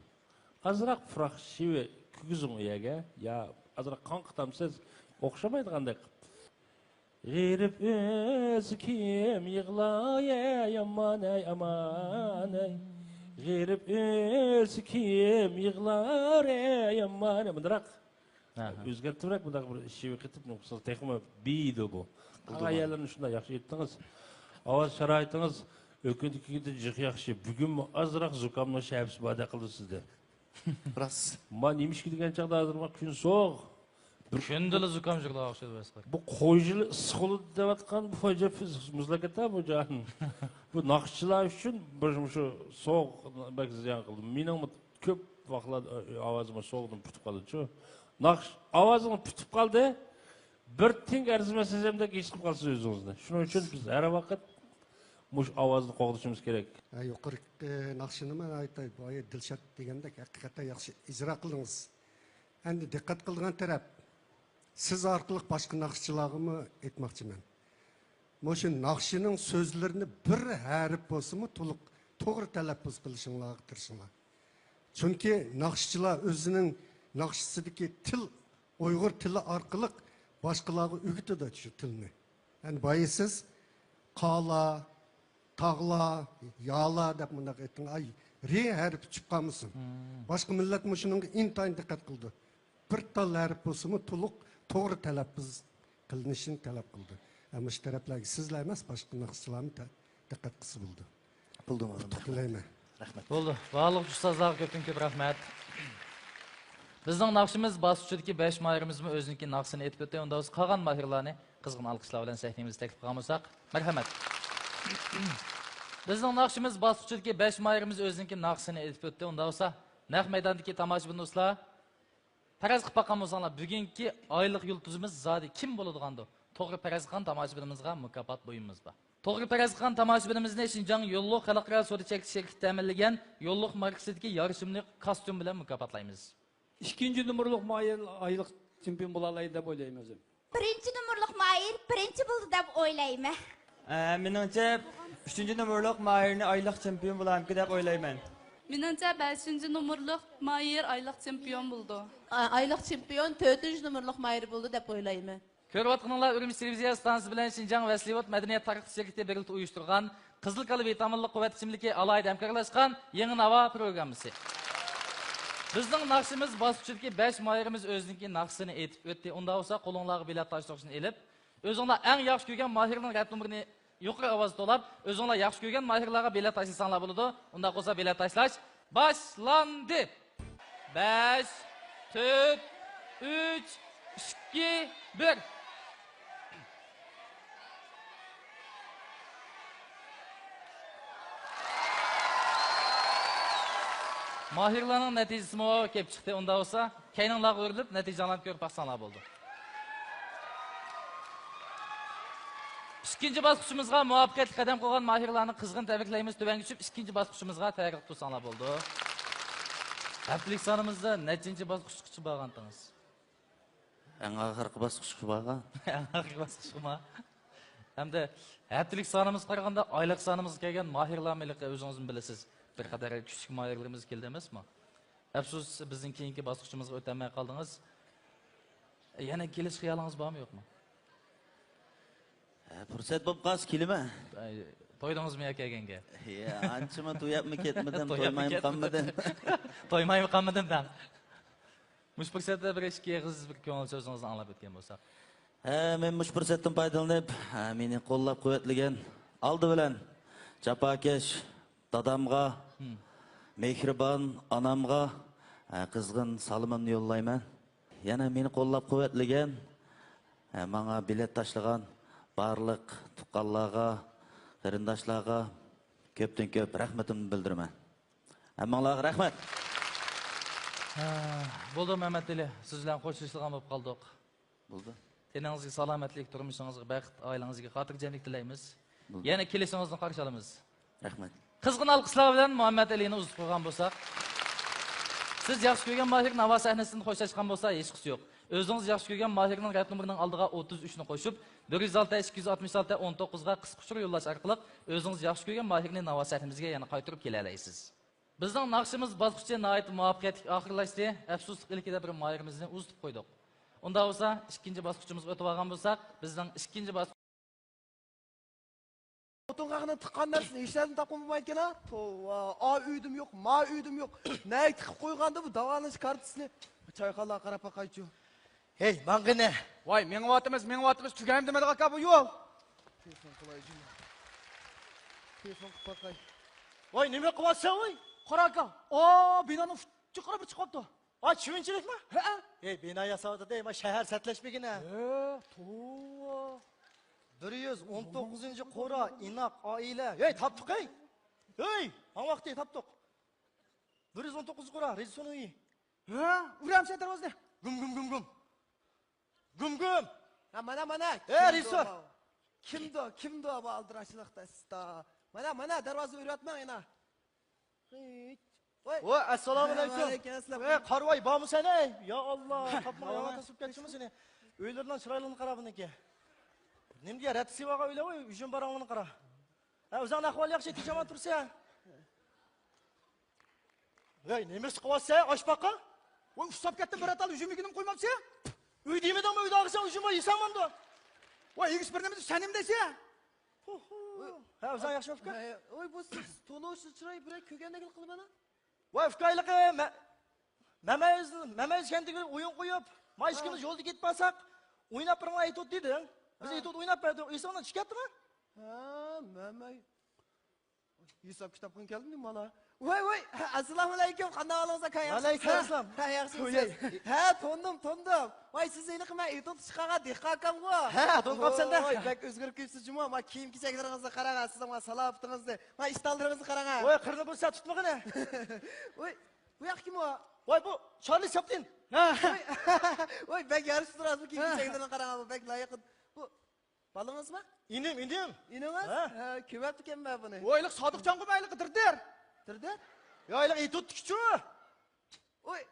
ئازراق پۇراق شېۋە كىرگۈزۈڭ ئۇ يەرگە. يا ئازراق قاڭقىتامسىز، ئوخشىمايدىغاندەك. غېرىب ئۆلسە كىم يىغلاي، ئەي ئامان، ئەي ئامان، ئەي. غېرىب ئۆلسە كىم يىغلار، ئەي ئامان، ئەي. مۇنداق. ئەھە. ئۆزگەرتىۋرەك، مۇنداق بىر شېۋە قېتىپ نوقۇسىڭىز تېخىمۇ بېيىدۇ بۇ. قالغان يەرلىرىنى شۇنداق ياخشى ئېيتتىڭىز. ئاۋاز شارائىتىڭىز ئۆكۈندە كېگىندە جىق ياخشى. بۈگۈنمۇ ئازراق زۇكامنىڭ شەپىسى باردەك قىلدى سىزدە. راست. ما نېمىشقا دېگەن چاغدا ھازىر ما كۈن سوغۇق. بىر كۈندىلا زۇكام جىقلاپ ئوخشايدۇ بەس قىلىپ. بۇ قوي يىلى ئىسسىق بولىدۇ دەۋاتقان، بۇ مۇزلىكەتتە بۇ جان. بۇ ناخشىچىلار ئۈچۈن بىر مۇشۇ سوغۇق بەك زىيان قىلدى. مېنىڭمۇ كۆپ ۋاقىتلاردا ئاۋازىم سوغۇقتىن پۈتۈپ قالىدۇچۇ. ناخشا، ئاۋازىڭ پۈتۈپ قالدى. بىر تىڭ ئەرزىمەس ئادەمدەك ھېس قىلىپ قالىسىز ئۆزىڭىزنى. شۇنىڭ ئۈچۈن بىز ھەر ۋاقىت مۇشۇ ئاۋازنى قوغدىشىمىز كېرەك. ھە، يۇقىرىقى ناخشىنى مەن ئېيتاي، بايا دىلشات دېگەندەك ھەقىقەتەن ياخشى ئىجرا قىلدىڭىز. ئەمدى دىققەت قىلىدىغان تەرەپ، سىز ئارقىلىق باشقا ناخشىچىلارغىمۇ ئېيتماقچىمەن. مۇشۇ ناخشىنىڭ سۆزلىرىنى بىر ھەرپ بولسىمۇ تولۇق توغرا تەلەپپۇز قىلىشىڭلارغا تىرىشىڭلار. چۈنكى ناخشىچىلار ئۆزىنىڭ ناخشىسىدىكى تىل، ئۇيغۇر تىلى ئارقىلىق باشقىلارغا ئۆگىتىدۇ شۇ تىلنى. يەنى بايا سىز قالا، تاغلا، يالا دەپ مۇنداق ئېيتتىڭ. ئاي، رى ھەرپى چۈشۈپ قالمىسۇن. باشقا مىللەت مۇشۇنىڭغا ئىنتايىن دىققەت قىلىدۇ. بىر تال ھەرپ بولسىمۇ تولۇق توغرا تەلەپپۇز قىلىنىشىنى تەلەپ قىلىدۇ. ھە، مۇشۇ تەرەپلەرگە سىزلا ئەمەس، باشقا ناخشىچىلارمۇ تە-، دىققەت قىلسا بولىدۇ. بولدى، مۇئەللىم. ئۇتۇق تىلەيمەن. رەھمەت. بولدى. باھالىغۇچى ئۇستازلارغا كۆپتىن كۆپ رەھمەت. بىزنىڭ ناخشىمىز باسقۇچىدىكى بەش ماھىرىمىزمۇ ئۆزىنىڭكى ناخشىسىنى ئېيتىپ ئۆتتى. ئۇنداق بولسا قالغان ماھىرلارنى قىزغىن ئالقىشلار بىلەن سەھنىمىزگە تەكلىپ قىلغان بولساق. مەرھەمەت. بىزنىڭ ناخشىمىز باسقۇچىدىكى بەش ماھىرىمىز ئۆزىنىڭكى ناخشىسىنى ئېيتىپ ئۆتتى. ئۇنداق بولسا نەق مەيداندىكى تاماشىبىن دوستلار، پەرەز قىلىپ باققان بولساڭلار، بۈگۈنكى ئايلىق يۇلتۇزىمىز زادى كىم بولىدىغاندۇ؟ توغرا پەرەز قىلغان تاماشىبىنىمىزغا مۇكاپات بۇيۇمىمىز بار. توغرا پەرەز قىلغان تاماشىبىنىمىزنى شىنجاڭ يوللۇق خەلقئارا سودا چەكلىك شىركىتى تەمىنلىگەن يوللۇق ماركىسىدىكى يارىشىملىق كاستيۇم بىلەن مۇكاپاتلايمىز. ئىككىنچى نومۇرلۇق ماھىر ئايلىق چېمپىيون بولالايدۇ دەپ ئويلايمەن ئۆزۈم. بىرىنچى نومۇرلۇق ماھىر بىرىنچى بولدى دەپ ئويلايمەن. ئە، مېنىڭچە، ئۈچىنچى نومۇرلۇق ماھىرنى ئايلىق چېمپىيون بولارمىكىن دەپ ئويلايمەن. مېنىڭچە، بەشىنچى نومۇرلۇق ماھىر ئايلىق چېمپىيون بولىدۇ. ئا-، ئايلىق چېمپىيون تۆتىنچى نومۇرلۇق ماھىر بولىدۇ دەپ ئويلايمەن. كۆرۈۋاتقىنىڭلار ئۈرۈمچى تېلېۋىزىيە ئىستانسىسى بىلەن شىنجاڭ ۋەسلىۋوت مەدەنىيەت تارقىتىش شىركىتى بىرلىكتە ئۇيۇشتۇرغان قىزىل كالا ۋىتامىنلىق قۇۋۋەت ئىچىملىكى ئالاھىدە ھەمكارلاشقان يېڭى ناۋا پروگراممىسى. بىزنىڭ ناخشىمىز باسقۇچىدىكى بەش ماھىرىمىز ئۆزىنىڭكى ناخشىسىنى ئېيتىپ ئۆتتى. ئۇنداق بولسا قولۇڭلارغا بېلەت تاشلىغۇچنى ئېلىپ، ئۆزۈڭلار ئەڭ ياخشى كۆرگەن ماھىرنىڭ رەت نومۇرىنى يۇقىرى ئاۋازدا توۋلاپ، ئۆزۈڭلار ياخشى كۆرگەن ماھىرلارغا بېلەت تاشلىساڭلار بولىدۇ. ئۇنداق بولسا بېلەت تاشلاش باشلاندى. بەش، تۆت، ئۈچ، ئىككى، بىر. ماھىرلارنىڭ نەتىجىسىمۇ كېلىپ چىقتى. ئۇنداق بولسا، كەينىڭلارغا ئۆرۈلۈپ، نەتىجىڭلارنى كۆرۈپ باقساڭلار بولىدۇ. ئىككىنچى باسقۇچىمىزغا مۇۋەپپەقىيەتلىك قەدەم قويغان ماھىرلارنى قىزغىن تەبرىكلەيمىز. تۆۋەنگە چۈشۈپ، ئىككىنچى باسقۇچىمىزغا تەييارلىق تۇرساڭلار بولىدۇ. ھەپتىلىك سانىمىزدا نەچچىنچى باسقۇچقىچە بارغانتىڭىز؟ ئەڭ ئاخىرقى باسقۇچقا بارغان. ئەڭ ئاخىرقى باسقۇچقىما؟ ھەمدە ھەپتىلىك سانىمىزغا قارىغاندا، ئايلىق سانىمىزغا كەلگەن ماھىرلارمۇ ھېلىقى ئۆزىڭىزمۇ بىلىسىز. بىر قەدەر كۈچلۈك ماھىرلىرىمىز كەلدى ئەمەسمۇ؟ ئەپسۇس، بىزنىڭ كېيىنكى باسقۇچىمىزغا ئۆتەلمەي قالدىڭىز. يەنە كېلىش خىيالىڭىز بارمۇ يوقمۇ؟ ھە، پۇرسەت بولۇپ قالسا كېلىمەن. ئەي، تويدىڭىزمۇ يا كەلگەنگە؟ يا، ئانچىمۇ توياپمۇ كەتمىدىم، توياپمۇ تويمايمۇ كەتمىدىم. قالمىدىم. تويمايمۇ قالمىدىم دەڭ. مۇشۇ پۇرسەتتە بىر ئىككى ئېغىز بىر كۆڭۈل سۆزىڭىزنى ئاڭلاپ ئۆتكەن بولساق. ھە، مەن مۇشۇ پۇرسەتتىن پايدىلىنىپ، ھە، مېنى قوللاپ قۇۋۋەتلىگەن، ئالدى بىلەن جاپاكەش دادامغا، ھىم. مېھرىبان ئانامغا، ھە، قىزغىن سالىمىمنى يوللايمەن. يەنە مېنى قوللاپ قۇۋۋەتلىگەن، ھە، ماڭا بېلەت تاشلىغان بارلىق تۇغقانلارغا، قېرىنداشلارغا كۆپتىن كۆپ رەھمىتىمنى بىلدۈرىمەن. ھەممىڭلارغا رەھمەت. ھە، بولدى مەمەتئېلى، سىز بىلەن خوشلىشىدىغان بولۇپ قالدۇق. بولدى. تېنىڭىزگە سالامەتلىك، تۇرمۇشىڭىزغا بەخت، ئائىلىڭىزگە خاتىرجەملىك تىلەيمىز. بولدى. يەنە كېلىشىڭىزنى قارشى ئالىمىز. رەھمەت. قىزغىن ئالقىشلار بىلەن مۇھەممەتئېلىنى ئۇزىتىپ قويغان بولساق. سىز ياخشى كۆرگەن ماھىرنى ھاۋا سەھنىسىدىن خوشلاشقان بولسا ھېچقىسى يوق. ئۆزىڭىز ياخشى كۆرگەن ماھىرنىڭ رەت نومۇرىنىڭ ئالدىغا ئوتتۇز ئۈچنى قوشۇپ، بىر يۈز ئالتە، ئىككى يۈز ئاتمىش ئالتە، ئون توققۇزغا قىسقا ئۇچۇر يوللاش ئارقىلىق ئۆزىڭىز ياخشى كۆرگەن ماھىرنى ھاۋا سەھنىمىزگە يەنە قايتۇرۇپ كېلەلەيسىز. بىزنىڭ ناخشىمىز باسقۇچى ناھايىتى مۇۋەپپەقىيەتلىك ئاخىرلاشتى. ئەپسۇسلۇق ئىلكىدە بىر ماھىرىمىزنى ئۇزىتىپ قويدۇق. ئۇنداق بولسا، ئىككىنچى باسقۇچىمىزغا ئۆتۈۋالغان بولساق، بىزنىڭ ئىككىنچى باسقۇچ خوتۇن قېرىنىڭ تىققان نەرسىنى ھېچنەردىن تاپقىلى بولمايدىكەن ھە. توۋا، ئا ئۆيدىمۇ يوق، ما ئۆيدىمۇ يوق. نەگە تىقىپ قويغاندۇ بۇ داۋالىنىش كارتىسىنى؟ چايخانىلارغا قاراپ باقايچۇ. ھەي، ماڭغىنە. ۋاي، مېڭىۋاتىمىز، مېڭىۋاتىمىز، تۈگەيمۇ دېمىدىغۇ ئاكا بۇ يول. تېلېفون قىلاي جۇمۇ. تېلېفون قىلىپ باقاي. ۋاي، نېمە قىلىۋاتىسەن ۋاي؟ قارا ئاكا، ئا بىنانىڭ ئۇچى قارا بىر چىقىۋاپتۇ. ۋاي، چىۋىنچىلىكمۇ؟ ھەئە. ھەي، بىنا ياساۋاتىدۇ، ما شەھەر سەتلەشمىگىنە. ھە، توۋا. بىر يۈز ئون توققۇزىنچى قورا، ئىناق ئائىلە. ھەي، تاپتۇق ھەي. ھەي، ھاڭ ۋاقتى تاپتۇق. بىر يۈز ئون توققۇزىنچى قورا، رېژىسسورنىڭ ئۆيى. ھە، ئۇرامسەن دەرۋازىنى. گۇم گۇم گۇم گۇم. گۇم گۇم. ھە، مانا، مانا. ھە، رېژىسسور. كىمدۇ، كىمدۇ بۇ ئالدىراشلىقتا ئىستا؟ مانا، مانا، دەرۋازىنى ئۆرۈۋەتمەڭ يەنە. ھېيت. ۋاي. ۋاي، ئەسسالامۇئەلەيكۇم. ۋەئەلەيكۇم ئەسسالام. ۋەي، قارىۋاي، بارمۇ سەن، ئەي؟ يا ئاللا، تاپمىغان يامان تاس بولۇپ كەتتىمۇ سېنى. ئۆيلىرىنىڭ چىرايلىقىنى قارا بۇنىڭكى. نېمە دېگەن، رەتسىۋاغا ئۆيلەر، ۋاي، ئۈجۈم باراڭلىرىنى قارا. ھە، ئۆزۈڭنىڭ ئەھۋالى ياخشى، تىنچ-ئامان تۇرسەن. ۋەي، نېمە ئىش قىلىۋاتىسەن، ئاشپاقا؟ ۋاي، ئۇسساپ كەتتىم، بىر ئاتال ئۈجۈم يېگىنىمنى قويماپسەن. ئۆي دېمىدىڭمۇ، ئۆيدە ئالغىسەن ئۈجۈم بار، يېسەڭ ماندۇ. ۋاي، ئېگىز بىر نېمە دېسە، سەن نېمە دەيسەن؟ ھە، ئۆزۈڭ ياخشىمۇ ئۇكا؟ ھە، ۋاي، بۇ سىز تونۇشنى چىرايى بىرەر كۆرگەندەك قىلىمەن ھە. ۋاي، ئۇكا، ھېلىقى مە-، مەمەز، مەمەز كەنتىگە ئويۇن قويۇپ، ما ئىككىمىز ھە. يولدا كېتىپ بارساق، ئويناپ بېرىڭلار ئېتوت دېدىڭ. بىز ھە. ئېتوت ئويناپ بەردۇق. ئېسىڭدىن چۈشۈپ كەتتىمۇ؟ ھە، مەمەي. ھېساب كىتابقا كەلدىم مانا. ۋاي، ۋاي، ئەسسالامۇ ئەلەيكۇم، قانداق ئەھۋالىڭىز ئاكا، ياخشىمۇ؟ ۋەئەلەيكۇم ئەسسالام. ھە، ياخشىمۇ سىز؟ ھە، تونۇم، تونۇم. ۋاي، سىز ھېلىقى مەن ئېتوت چىقارغان دېھقان ئاكامغۇ؟ ھە، تونۇپ قاپسەن-دە. ۋاي، بەك ئۆزگىرىپ كېتىپسىز جۇمۇ، ما كىيىم كېچەكلىرىڭىزنى قاراڭ، سىزنىڭ ما سالاپىتىڭىزنى، ما ئىشتانلىرىڭىزنى قاراڭ. ۋاي، قىرنى بۇرسا تۇتمىغىنە. ۋاي، بۇ ياق كىم ئۇ؟ ۋاي، بۇ چارلى چاپلىن. ھە. ۋاي، ۋاي، بەك يارىشىپ تۇرىسىز، بۇ كىيىم ھە. كېچەكلىرىنى قاراڭ، بۇ بەك لايىق. بۇ بالىڭىزمۇ؟ ئىنىم، ئىنىم. ئىنىڭىز؟ ھە. ھە، كۆرۈۋەپتىكەنمەن بۇنى. ۋاي، ھېلىقى سادىقجانغۇ مەن ھېلىقى دىردىر. دىردىر؟ يا، ھېلىقى ئېتوتتىكىچۇ. ۋاي،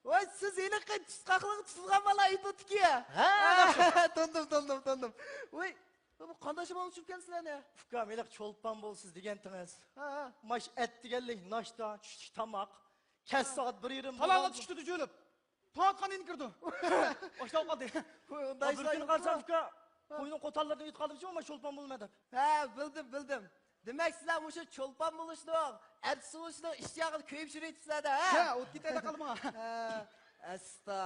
ۋاي، سىز ھېلىقى تۇتقاقلىققا تۇتۇلغان بالا ئېتوتتىكى. ھە، ھە، تونۇدۇم، تونۇدۇم، تونۇدۇم. ۋاي، بۇ قانداش بولۇپ چۈشۈپكەنسىلەر نە؟ ئۇكام، ھېلىقى چولپان بولىسىز دېگەنتىڭىز. ھە، ھە. ماش ئەت دېگەنلىك ناشتا، چۈشلۈك تاماق. كەچ سائەت بىر يېرىم تالاغا بولغان چۈشتى جۆلۈپ. تۇرۇۋاتقان ئىنى كىردى. ئاشتاۋ قالدى. بىر كۈنى قارىسام، ئۇكا، ھە. قوينىڭ قوتانلىرىدىن ئۆتۈپ قالدىمچۇ، مەن چولپان بولىمەن دەپ. ھە، بىلدىم، بىلدىم. دېمەك، سىلەر مۇشۇ چولپان بولۇشنىڭ، ئەپسۇ بولۇشنىڭ ئىشتىياقىدا كۆيۈپ يۈرۈۋېتىپسىلەر-دە، ھە؟ ھە، ئوت كېتەيدە قالما. ھە، ئەستا،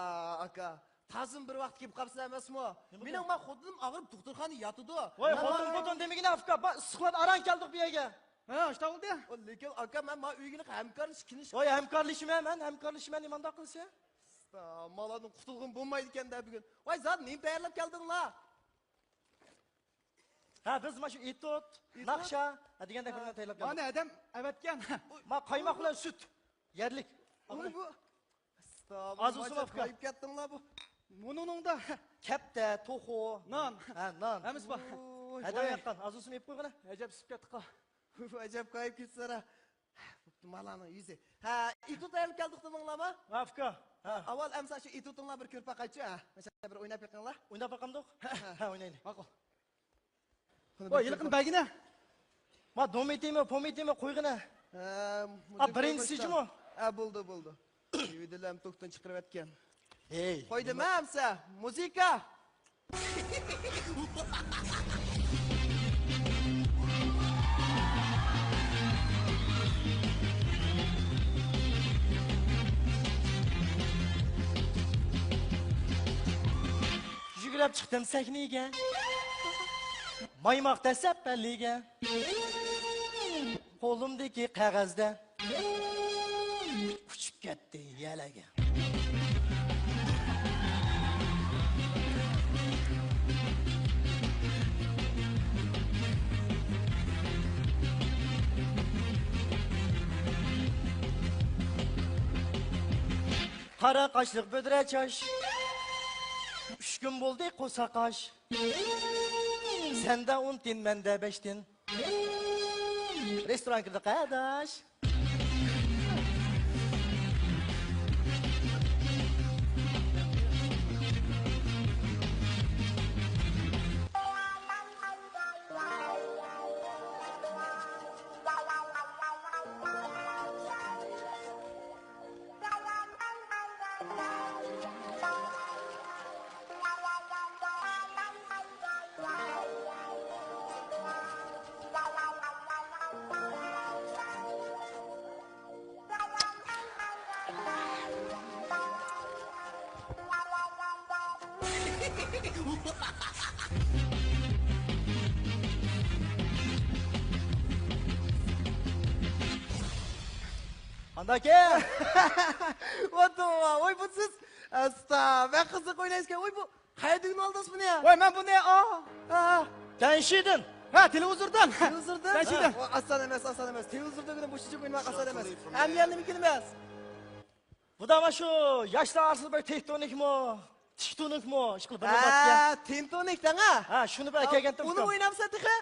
ئاكا. تازىمۇ بىر ۋاقىت كېلىپ قاپسىلەر ئەمەسمۇ؟ نېمە مېنىڭ بولدى؟ ما خوتۇنۇم ئاغرىپ دوختۇرخانىدا ياتىدۇ. ۋاي، خوتۇن، خوتۇن دېمىگىنە، ئۇكا. با، ئىسسىقلاردا ئاران كەلدۇق بۇ يەرگە. ھە، ئاشتا بولدى. ۋاي، لېكىن ئاكا، مەن ما ئۆيگىنى ھەمكارلىشىپ كېلىش. ۋاي، ھەمكارلىشىمەن مەن، ھەمكارلىشىمەن، نېمانداق قىلسا؟ ئۇستا، مالادىن قۇتۇلغىلى بولمايدىكەن-دە بۈگۈن. ۋاي، زادى نېمە تەييارلاپ كەلدىڭلار؟ ھە، بىز مانا شۇ ئېتوت، ئېتوت؟ ناخشا، ھە، دېگەندەك بىر نېمە تەييارلاپ كەلدۇق. مانا ئادەم ئەۋەتكەن. ما قايماق بىلەن سۈت، يەرلىك. ئاغىنە. ۋوي، بۇ. ئەستاغپۇرۇللا، ئاز بولسۇن، ئاكا. قايىپ كەتتىڭلار بۇ. مۇنىڭدا كەپتە، توخۇ. نان. ھە، نان. ھەممىسى بار. ۋوي. ھەدەڭ ياققان، ئاز بولسۇن يەپ قويغىنە. ئەجەب ئىسسىپ كەتتىقا. ۋوي، ئەجەب قايىپ كەتسىلەر. بوپتۇ، مالانىڭ يۈزى. ھە، ئېتيۇت ئېلىپ كەلدۇق دېدىڭلارمۇ؟ ھە، ئۇكا. ھە. ئاۋۋال ئەمسە شۇ ئېتيۇتۇڭلار بىر كۆرۈپ باقايچۇ، ھە. مانا بىر ئويناپ بېقىڭلار. ئويناپ باقامدۇق؟ ھە، ئوينايلى. ماقۇل. ۋاي، ھېلىقىنى بەرگىنە. ما، دومىتىمۇ، پومىتىمۇ قويغىنە. ھە، ئا، بىرىنچىسىجىمۇ؟ ھە، بولدى، بولدى. دىۋىدىلەم توكتىن چىقىرىۋەتكەن. ھەي، قويدۇم نېمە؟ ھە، ئەمسە. مۇزىكا. يۈگۈرۈپ چىقتىم سەھنىگە. مايماق دەسسەپ بەللىگە. قولۇمدىكى قەغەزدە ئۇچۇپ كەتتى يەلەگە. قارا قاشلىق بۆدرە چاچ، ئۈچ كۈن بولدى قورساق ئاچ. سەندە ئون تىن، مەندە بەش تىن. رېستوران كىردۇق، ئاداش. قانداق ئىكەن؟ ۋاتۇ، ۋوي، بۇ سىز. ئەستا، بەك قىزىق ئوينايسىكەن. ۋوي، بۇ قەيەردىن ئالدىڭىز بۇنى؟ ۋاي، مەن بۇنى، ئا، ئا. دەنشىدىن. ھە، تېلېۋىزوردىن. تېلېۋىزوردىن؟ دەنشىدىن. ھە. ئاسان ئەمەس، ئاسان ئەمەس. تېلېۋىزوردىن بۇنچىلىك ئوينىماق ئاسان ئەمەس. ئەمدى يەنە نېمە كېلىمىز؟ بۇدا مانا شۇ ياشلار ئارىسىدا بىر تېكتونىكمۇ، تىكتونىكمۇ، ئىشقىلىپ بىر نېمە بار ئىكەن. ھە، تېنتونىك دەڭ ھە. ھە، شۇنى بىر ئەكەلگەنتىم. ئۇنى ئوينامسەن تېخى؟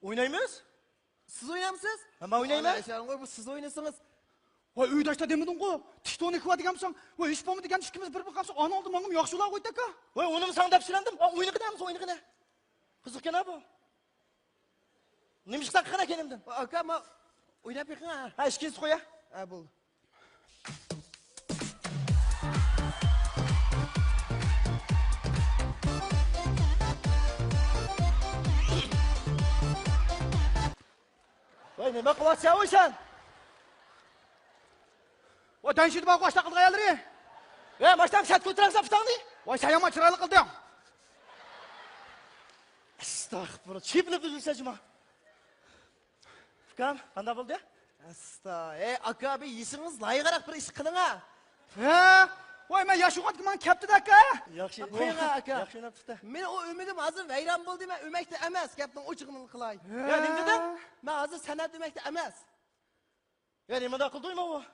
ئوينايمىز؟ سىز ئوينامسىز؟ ھە، مەن ئوينايمەن. ئانا، ئەشەرىڭ غوي، بۇ سىز ئوينىسىڭىز. ۋاي، ئۆيداشتا دېمىدىڭغۇ؟ تىكتونىك بار دېگەنمىسەن؟ ۋاي، ھېچ بولمىدى دېگەن ئىككىمىز بىر بىر قالسا، ئانا ئالدى ماڭىمۇ ياخشى بولا غويتاكا. ۋاي، ئۇنىمۇ ساڭا دەپ سېلەمدىم. ئا، ئوينىغىنە، ئوينىغىنە. قىزىقكەن ھە بۇ. نېمە ئىشقا ساققىنا كېلىمدىن؟ ئاكا، ما ئويناپ بېقىڭ ھە. ھە، ئىككىنچىسى قويا. ھە، بولدى. ۋاي، نېمە قىلىۋاتسەن ۋاي سەن؟ ۋاي، دەنشىدە بار قوشتا قىلغان يەرلىرى. ۋە، ماشتام سەت كۆتۈرەمسەن پۇتاڭنى؟ ۋاي، سەن يامان چىرايلىق قىلدىڭ. ئەستەغپۇرۇللا، چېپىلىپ ئۈزۈلسە جۇما. ئۇكام، قانداق بولدى؟ ئاستا. ئەي، ئاكا، بىر يېشىڭىز لايىقراق بىر ئىش قىلىڭا. ھە؟ ۋاي، مەن ياش ئوقۇتقا ماڭا كەپتىدە ئاكا. ياخشى. قويۇڭا، ئاكا. ياخشى ئويناپتۇ. مېنىڭ ئۇ ئۈمىدىم ھازىر ۋەيران بولدى، مەن ئۆمەكتە ئەمەس، گەپنىڭ ئوچۇقىنى قىلاي. ھە؟ يا، نېمە دېدىڭ؟ مەن ھازىر سەنئەت ئۆمەكتە ئەمەس. يا، نېمانداق قىلدى ئۇ؟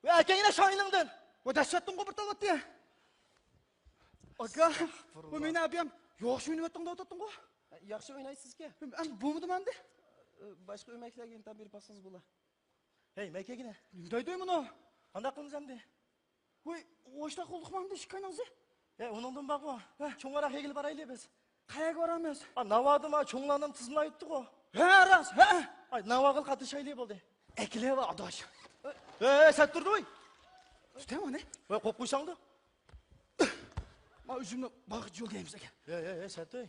ۋە ئەكەڭگە شايىنىڭدىن. ۋە دەسسەتتىڭغۇ بىر تالاتتى. ئاكا، ئەستەغپۇرۇللا. بۇ مېنى ئەبىيەم ياخشى ئوينىۋەتتىڭ دەۋاتاتتىڭغۇ. ياخشى ئوينايسىزكەن. ئەمدى بولمىدىمۇ ئەمدى؟ باشقا ئۆمەكلەرگە ئىمتىھان بېرىپ باقسىڭىز بولا. ھەي، مەككەگىنە. نېمە دەيدۇ مۇنۇ؟ قانداق قىلىمىز ئەمدى؟ ۋوي، ئوشتاق قىلدۇقمۇ ئەمدى ئىككىيىڭلارنى؟ ھە، ئۇنىڭدىن باقما. ھە. چوڭراق يېگىلى بارايلى بىز. قەيەرگە بارامىز؟ ئا، ناۋادا ما چوڭلارنىڭ تىزىملايتتىغۇ. ھە، راست، ھە. ئاي، ناۋاغىل قاتنىشايلى بولدى. ئەكېلىۋە ئاداش. ھە، ھە، سەت تۇردى ۋوي. تۇتاي ئۇنى. ۋە، قوپ قويساڭدۇ. ما ئۆزۈمنى باغىچ يول دەيمىز ئەكەن. ھە، ھە، ھە، سەت ۋوي.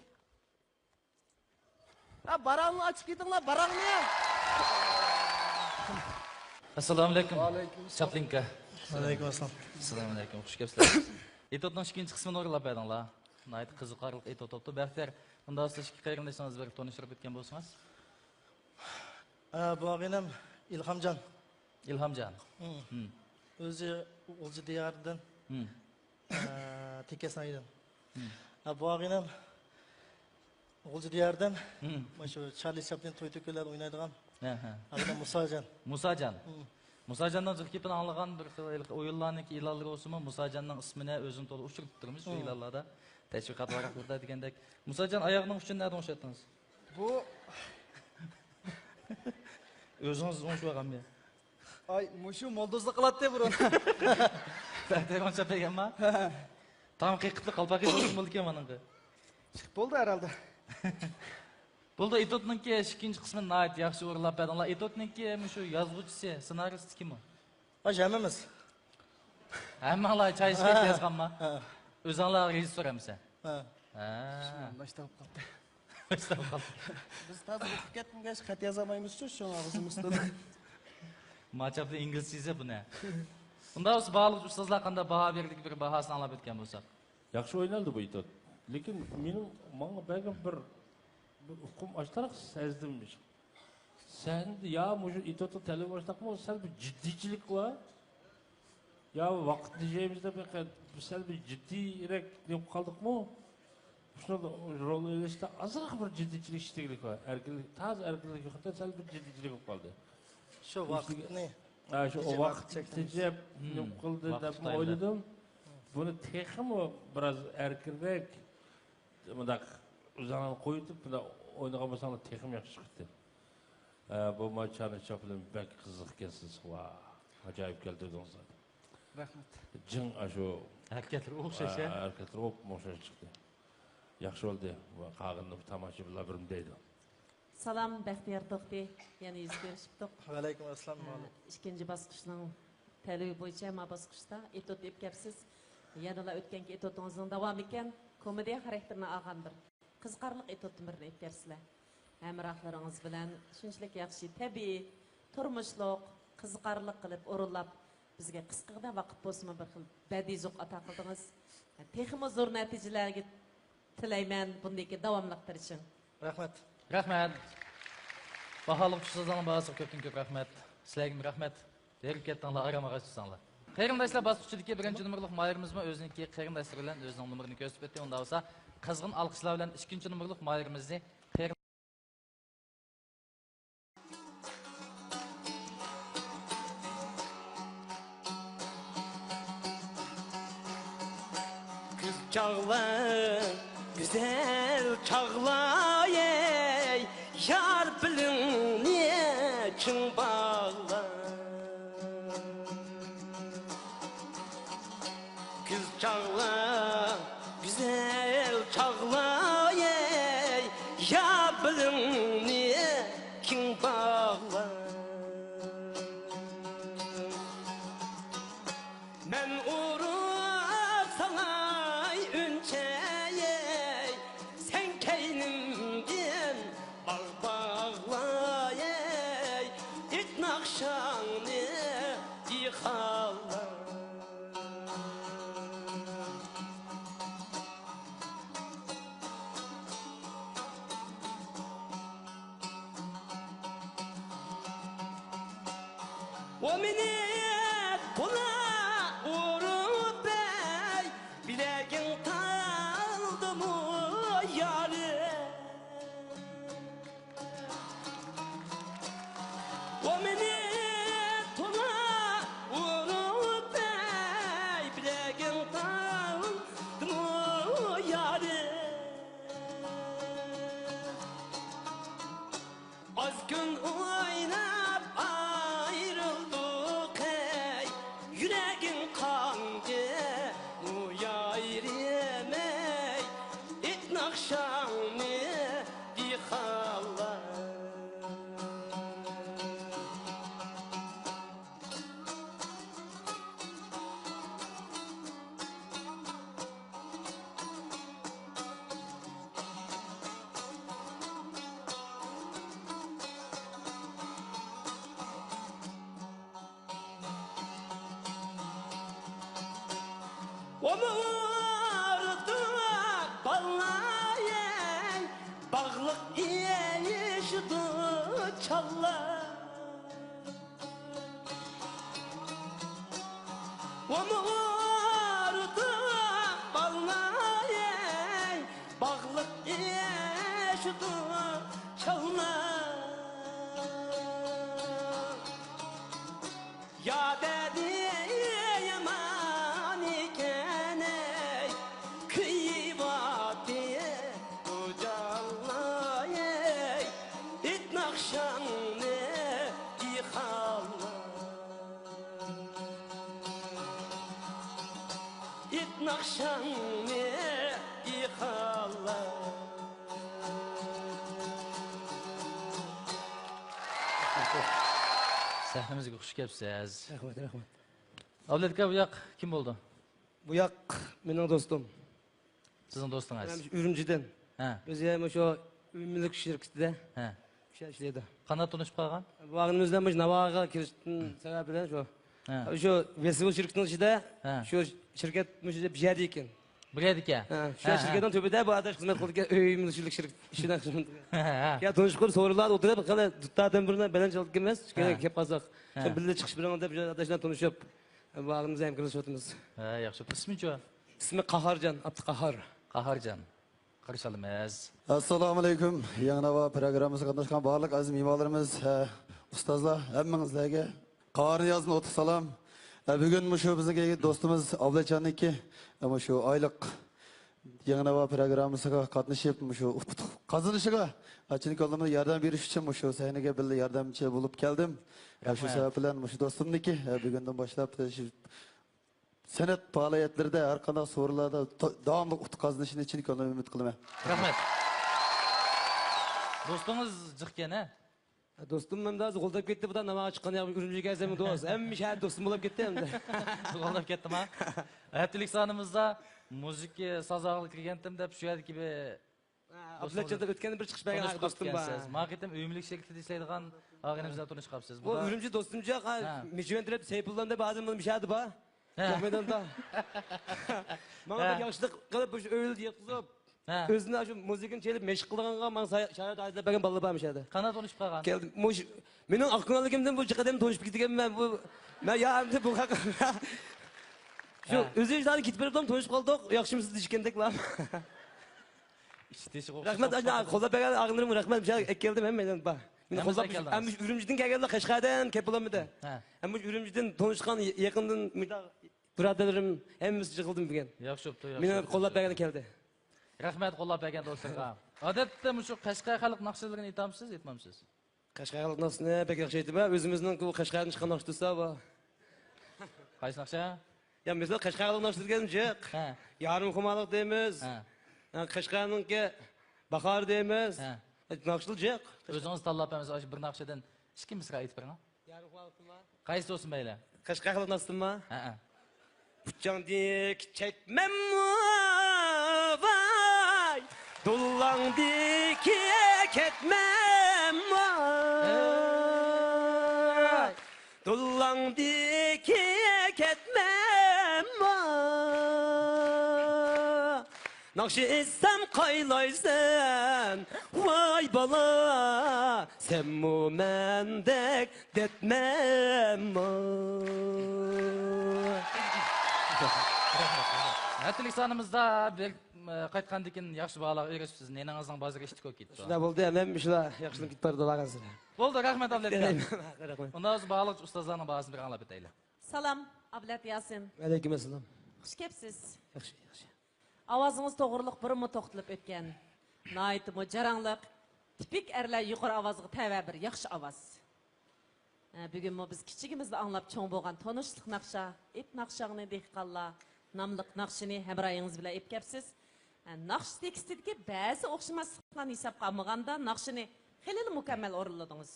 ھە، باراڭنى ئاچىپ كېتىڭلار، باراڭنى. ئەسسالامۇئەلەيكۇم. ۋەئەلەيكۇم ئەسسالام. چاپلىنكا. ۋەئەلەيكۇم ئەسسالام. ئەسسالامۇئەلەيكۇم. خۇش كەپسىلەر. ئېتوتنىڭ ئىككىنچى قىسمىنى ئورۇنلاپ بەردىڭلار. ناھايىتى قىزىقارلىق ئېتوت بوپتۇ. بەختىيار، ئۇندا سىز ئىككى قېرىندىشىڭىز بىر تونۇشتۇرۇپ ئۆتكەن بولسىڭىز. ئە، بۇ ئاغىنەم ئىلھامجان. ئىلھامجان. ھىم. ھىم. ئۆزى غۇلجا دىيارىدىن. ھىم. ئە، تېكەس ناھىيىدىن. ھىم. ئە، بۇ ئاغىنەم غۇلجا دىيارىدىن. ھىم. مانا شۇ چارلى چاپلىن توي تۆكۈنلەردە ئوينايدىغان. ھە، ھە. ئاغىنەم مۇساجان. مۇساجان. ھىم. مۇساجاننىڭ جىق گېپىنى ئاڭلىغان بىر خىل ھېلىقى ئويۇنلارنىڭكى ئېلانلىرى بولسىمۇ، مۇساجاننىڭ ئىسمىنى ئۆزىنى تولا ئۇچرىتىپ تۇرىمىز شۇ مم. ئېلانلاردا. تەشۋىقات ۋاراقلىرىدا دېگەندەك. مۇساجان ئاياغنىڭ ئۇچىنى نەدىن ئوخشاتتىڭىز؟ بۇ ئۆزىڭىز ئوڭشىۋالغانمۇ؟ ئاي، مۇشۇ مولدوزلۇق قىلاتتى بۇرۇن. بەتەر ئوڭشاپ بەرگەنما؟ تام قېقىپلا قالپاق يېزىلسىمۇ بولىدىكەن مانىڭغا. چىقىپ بولدى ھەرھالدا. بولدى، ئېتوتنىڭكى ئىككىنچى قىسمىنى ناھايىتى ياخشى ئورۇنلاپ بەردىڭلار. ئېتوتنىڭكى مۇشۇ يازغۇچىسى، سېنارىستى كىم ئۇ؟ ئاشۇ ھەممىمىز. ھەممىڭلار چاي ئىچىپ ھە. يازغانما؟ ھە. ئۆزۈڭلار رېژىسسور ئەمىسە؟ ھە. ھە. مۇشۇنداق قىلىپ قالدى. بىز تازا ئوقۇپ كەتمىگەچ خەت يازالمايمىزچۇ، شۇڭا ئاغزىمىز تولا. ماچاپتا ئىنگلىزچە يېزە بۇنى. ئۇنداق بولسا باھالىغۇچى ئۇستازلار قانداق باھا بېرىدىكى بىر باھاسىنى ئاڭلاپ ئۆتكەن بولساق. ياخشى ئوينالدى بۇ ئېتوت. لېكىن مېنىڭ، ماڭا بەرگەن بىر، بىر ئۇقۇم ئاشتاراق سەزدىم. سەھنىدە يا مۇشۇ ئېتوتنىڭ تەلىپى ئاشتاقمۇ، سەل بىر جىددىيچىلىك بار. يا ۋاقىتنى تېجەيمىز دەپ، سەل بىر جىددىيرەك نېمە قىلىپ قالدۇقمۇ؟ شۇنىڭدا رول ئېلىشتا ئازراق بىر جىددىيچىلىك، ئىشتىكلىك بار. ئەركىنلىك، تازا ئەركىنلىك يوق، سەل بىر جىددىيچىلىك بولۇپ قالدى. شۇ ۋاقىتنى ئاشۇ تېجەپ، ۋاقىت ۋاقىت چەكلىمىسى. تېجەپ نېمە قىلدى دەپ ئويلىدىم. بۇنى تېخىمۇ بىراز ئەركىنرەك، مۇنداق ئۆزۈڭلارنى قويۇۋېتىپ، مۇنداق ئوينىغان بولساڭلار تېخىمۇ ياخشى چىقتى. ھە، بۇ ماچانى چاپلىم بەك قىزىق ئىكەنسىز. ۋاھ، ئاجايىپ كەلتۈردىڭىز. رەھمەت. جىڭ ئاشۇ ھەرىكەتلىرى ئوخشاش، ھە، ھە؟ ھەرىكەتلىرى ئوپمۇ ئوخشاش چىقتى. ياخشى بولدى. قالغىنىنى تاماشىبىنلار بىرمۇ دەيدۇ. سالام، بەختىيار توختى. يەنە يۈز كۆرۈشۈپتۇق. ۋەئەلەيكۇم ئەسسالام، ھە، مۇئەللىم. ئىككىنچى باسقۇچنىڭ تەلىپى بويىچە ما باسقۇچتا ئېتوت ئېلىپ كەپسىز. يەنىلا ئۆتكەنكى ئېتوتىڭىزنىڭ داۋامى ئىكەن، كومېدىيە خاراكتېرىنى ئالغان بىر قىزىقارلىق ئېتوتتىن بىرنى ئېلىپ كەپسىلەر. ھەمراھلىرىڭىز بىلەن شۇنچىلىك ياخشى، تەبىئىي، تۇرمۇشلۇق، قىزىقارلىق قىلىپ ئورۇنلاپ، بىزگە قىسقىغىدە ۋاقىت بولسىمۇ بىر خىل بەدىئىي زوق ئاتا قىلدىڭىز. تېخىمۇ زور نەتىجىلەرگە تىلەيمەن، بۇندىن كېيىن داۋاملىق تىرىشىڭ. رەھمەت. رەھمەت. باھالىق ئۇستازلارنىڭ باھاسىغا كۆپتىن كۆپ رەھمەت. سىلەرگىمۇ رەھمەت. ھېرىپ كەتتىڭلار، ئارام ئاغاچ تۇرساڭلار. قېرىنداشلار، باسقۇچىدىكى بىرىنچى نومۇرلۇق ماھىرىمىزمۇ ئۆزىنىڭكى قېرىنداشلىرى بىلەن ئۆزىنىڭ نومۇرىنى كۆرسىتىپ ئۆتتى. ئۇنداق بولسا، قىزغىن ئالقىشلار بىلەن ئىككىنچى نومۇرلۇق ماھىرىمىزنى قېرىن- قىز چاغلار، گۈزەل چاغلار، ئەي، يار بىلىڭنى چىڭ باغلا. كۈز چاغلار، گۈزەل چاغلار، ئەي، يا بىلىڭنى كىڭ باغلا. مەن ئۇرۇپ سالاي ئۈنچە، ئەي، سەن كەينىمدىن باغ باغلاي، ئېيت ناخشاڭنى دېھقانلار. ئۇ مېنى تولا ئۇرۇپ، ئەي، بىلەكىڭ تالدىمۇ يارىم؟ ئۇ مېنى تولا ئۇرۇپ، ئەي، بىلەكىڭ تالدىمۇ يارىم؟ ئاز كۈن ئويناپ ئايرىلدۇق، ئەي، يۈرىكىڭ قاندى، ئۇ يارىم، ئەي، ئېيت ناخشاڭنى دېھقانلار. ئۇنى ئۇرۇپ بالىلار، باغلىق ئېيىشىدۇ چاللار. ئۇنى ئۇرۇپ بالىلار، باغلىق ئېيىشىدۇ چاللار. سەھنىمىزگە خۇش كەپسىز. رەھمەت، رەھمەت. ئابلەت ئاكا، بۇ ياق كىم بولىدۇ؟ بۇ ياق مېنىڭ دوستۇم. سىزنىڭ دوستىڭىز؟ مەن ئۈرۈمچىدىن. ھە. ئۆزى ھەم شۇ ئۆي مۈلۈك شىركىتىدە ھە. شۇ يەردە ئىشلەيدۇ. قانداق تونۇشۇپ قالغان؟ بۇ ئاغىنىمىز بىلەن مۇشۇ ناۋاغا كىرىشتىن سەۋەب بىلەن شۇ. ھە. شۇ ۋېسىل شىركىتىنىڭ ئىچىدە ھە. شۇ شىركەت مۇشۇ بىر يەردە ئىكەن. بىر يەردىكەن؟ ھە، شۇ ھە، ھە. شىركەتنىڭ تۈبىدە بۇ ئاداش خىزمەت قىلىدىكەن، ئۆي مۈلۈك شىركىتى ئىشىنىڭ خىزمىتىگە. ھە، ھە. يا تونۇشۇپ قېلىپ سورۇنلاردا ئولتۇرۇپ، خېلى دۇتار تەمبۇرنى بەلەن چالىدىكەنمىز. ھە. كېلىپ قالساق، ھە. بىللە چىقىش بېرىڭ دەپ، شۇ ئاداش بىلەن تونۇشۇپ، بۇ ئاغىنىمىز ھەمكارلىشىۋاتىمىز. ھە، ياخشى. ئىسمىچۇ؟ ئىسمى قاھارجان، ئابدۇقاھار. قاھارجان. قارشى ئالىمىز. ئەسسالامۇ ئەلەيكۇم. يېڭى ناۋا پروگراممىسىغا قاتناشقان بارلىق ئەزىز مېھمانلىرىمىز، ھە، ئۇستازلار، ھەممىڭىزلەرگە قاھار نىيازدىن ئوتلۇق سالام. ھە، بۈگۈن مۇشۇ بىزنىڭكى دوستىمىز ئابلەتجاننىڭكى، ھە، مۇشۇ ئايلىق يېڭى ناۋا پروگراممىسىغا قاتنىشىپ، مۇشۇ ئۇتۇق قازىنىشىغا، ھە، چىن كۆڭلۈمدىن ياردەم بېرىش ئۈچۈن مۇشۇ سەھنىگە بىللە ياردەمچى بولۇپ كەلدىم. ھە، شۇ رەھمەت. سەۋەب بىلەن مۇشۇ دوستۇمنىڭكى، ھە، بۈگۈندىن باشلاپ، ھە، شۇ سەنئەت پائالىيەتلىرىدە ھەر قانداق سورۇنلاردا تو-، داۋاملىق ئۇتۇق قازىنىشىنى چىن كۆڭلۈمدىن ئۈمىد قىلىمەن. رەھمەت. دوستىڭىز جىقكەن، ھە؟ دوستۇم ئەمدى ھازىر غولداپ كەتتى، بۇدا ناماغا چىققان ياق، ئۈرۈمچىگە كەلسەم دوست. ھەممە شەھەر دوستۇم بولۇپ كەتتى ئەمدى. غولداپ كەتتىما؟ ھەپتىلىك سانىمىزدا مۇزىكا سازاغىلى كىرگەنتىم دەپ شۇ يەردىكى بىر ئابلەتجاندا ئۆتكەندە بىر چىقىش بەرگەن دوستۇم بار. ما قېتىم ئۆي مۈلۈك شىركىتىدە ئىشلەيدىغان ئاغىنىمىز بىلەن تونۇشۇپ قاپسىز. بۇ ئۈرۈمچى دوستۇمجۇ، ھە. مىجىۋەن تەرەپ سەيپۇللا دەپ ھازىر مۇنۇ مۇشۇ يەردە بار. ھە. ماڭا بىر ياخشىلىق قىلىپ، مۇشۇ ئۆيدە ياتقۇزۇپ، ھە. ئۆزىنى شۇ مۇزىكىنى چېلىپ مەشىق قىلىدىغانغا ماڭا شارائىت ھازىرلاپ بەرگەن بالىلار بار مۇشۇ يەردە. قانداق تونۇشۇپ قالغان؟ كەلدى. مۇشۇ مېنىڭ ئاق كۆڭۈللۈكۈمدىن بۇ چىقىدىم تونۇشۇپ كېتىدىكەنمەن بۇ. مەن يا ئەمدى بۇ شۇ ھە. ئۆزى ھازىر كېتىپ بېرىپلا تونۇشۇپ قالدۇق. ياخشىمۇ سىز دېيىشكەندەكلا. ئىشتىشىغا رەھمەت، ئاينا، قوللاپ بەرگەن ئاغىنىلىرىم رەھمەت، بىر ئەكەلدىم ھەممەيلەن بار. مېنى قوللاپ، ئەمما ئۈرۈمچىدىن كەلگەنلەر قەشقەردىن كەپ بولالمىدى. ھە. ئەمما ئۈرۈمچىدىن تونۇشقان يېقىندىن بۇرادەرلىرىم ھەممىسى يىغىلدىم بۈگۈن. ياخشى بوپتۇ، ياخشى. مېنى قوللاپ بەرگەن كەلدى. رەھمەت قوللاپ بەرگەن دوستلارغا. ئادەتتە مۇشۇ قەشقەر خەلق ناخشىلىرىنى ئېيتامسىز، ئېيتمامسىز؟ قەشقەر خەلق ناخشىسىنى بەك ياخشى ئېيتىمەن. ئۆزىمىزنىڭ بۇ قەشقەردىن چىققان ناخشا تۇرسا بار. قايسى ناخشا؟ يا، مەسىلەن، قەشقەر خەلق ناخشىسى دېگەن جىق. ھە. يارىم خۇمارلىق دەيمىز. ھە. ھە، قەشقەرنىڭكى باھار دەيمىز. ھە. ناخشىلار جىق. ئۆزىڭىز تاللاپ ئەمەسە، ئاشۇ بىر ناخشىدىن ئىككى مىسرا ئېيتىپ بېرىڭ. يارىم خۇمارلىقتىنما؟ قايسى بولسۇن مەيلى. قەشقەر خەلق ناخشىسىدىنما؟ ھە، ھە. ئۇچاڭدىكى چەكمەممۇ ۋاي، دۇللاڭدىكى كەتمەممۇ. ھەي. دۇللاڭدىكى كەتمەممۇ. ناخشا ئېيتسام قايلايسەن، ۋاي بالا، سەنمۇ مەندەك دەتمەممۇ. ھەپتىلىك سانىمىزدا بىر، ئە، قايتقاندىن كېيىن ياخشى باھالارغا ئېرىشىپسىز. نېنىڭىزنىڭ بازىرى ئىشتىك بولۇپ كېتىپتۇ. شۇنداق بولدى، ھەممەم ئىشلار ياخشىلىنىپ كېتىپ بارىدۇ، بارغانسېرى. بولدى، رەھمەت، ئابلەت ئاكا. رەھمەت. ئۇنداق بولسا باھالىغۇچى ئۇستازلارنىڭ باھاسىنى بىر ئاڭلاپ ئۆتەيلى. سالام، ئابلەت ياسىن. ۋەئەلەيكۇم ئەسسالام. خۇش كەپسىز. ياخشى، ياخشى. ئاۋازىڭىز توغرىلىق بۇرۇنمۇ توختىلىپ ئۆتكەن. ناھايىتىمۇ جاراڭلىق، تىپىك ئەرلەر يۇقىرى ئاۋازغا تەۋە بىر ياخشى ئاۋاز. ئە، بۈگۈنمۇ بىز كىچىكىمىزدە ئاڭلاپ چوڭ بولغان تونۇشلۇق ناخشا، ئېيت ناخشاڭنى دېھقانلار ناملىق ناخشىنى ھەمراھىڭىز بىلەن ئېيتىپ كەپسىز. ئە، ناخشا تېكىستىدىكى بەزى ئوخشىماسلىقلارنى ھېسابقا ئالمىغاندا، ناخشىنى خېلىلا مۇكەممەل ئورۇنلىدىڭىز.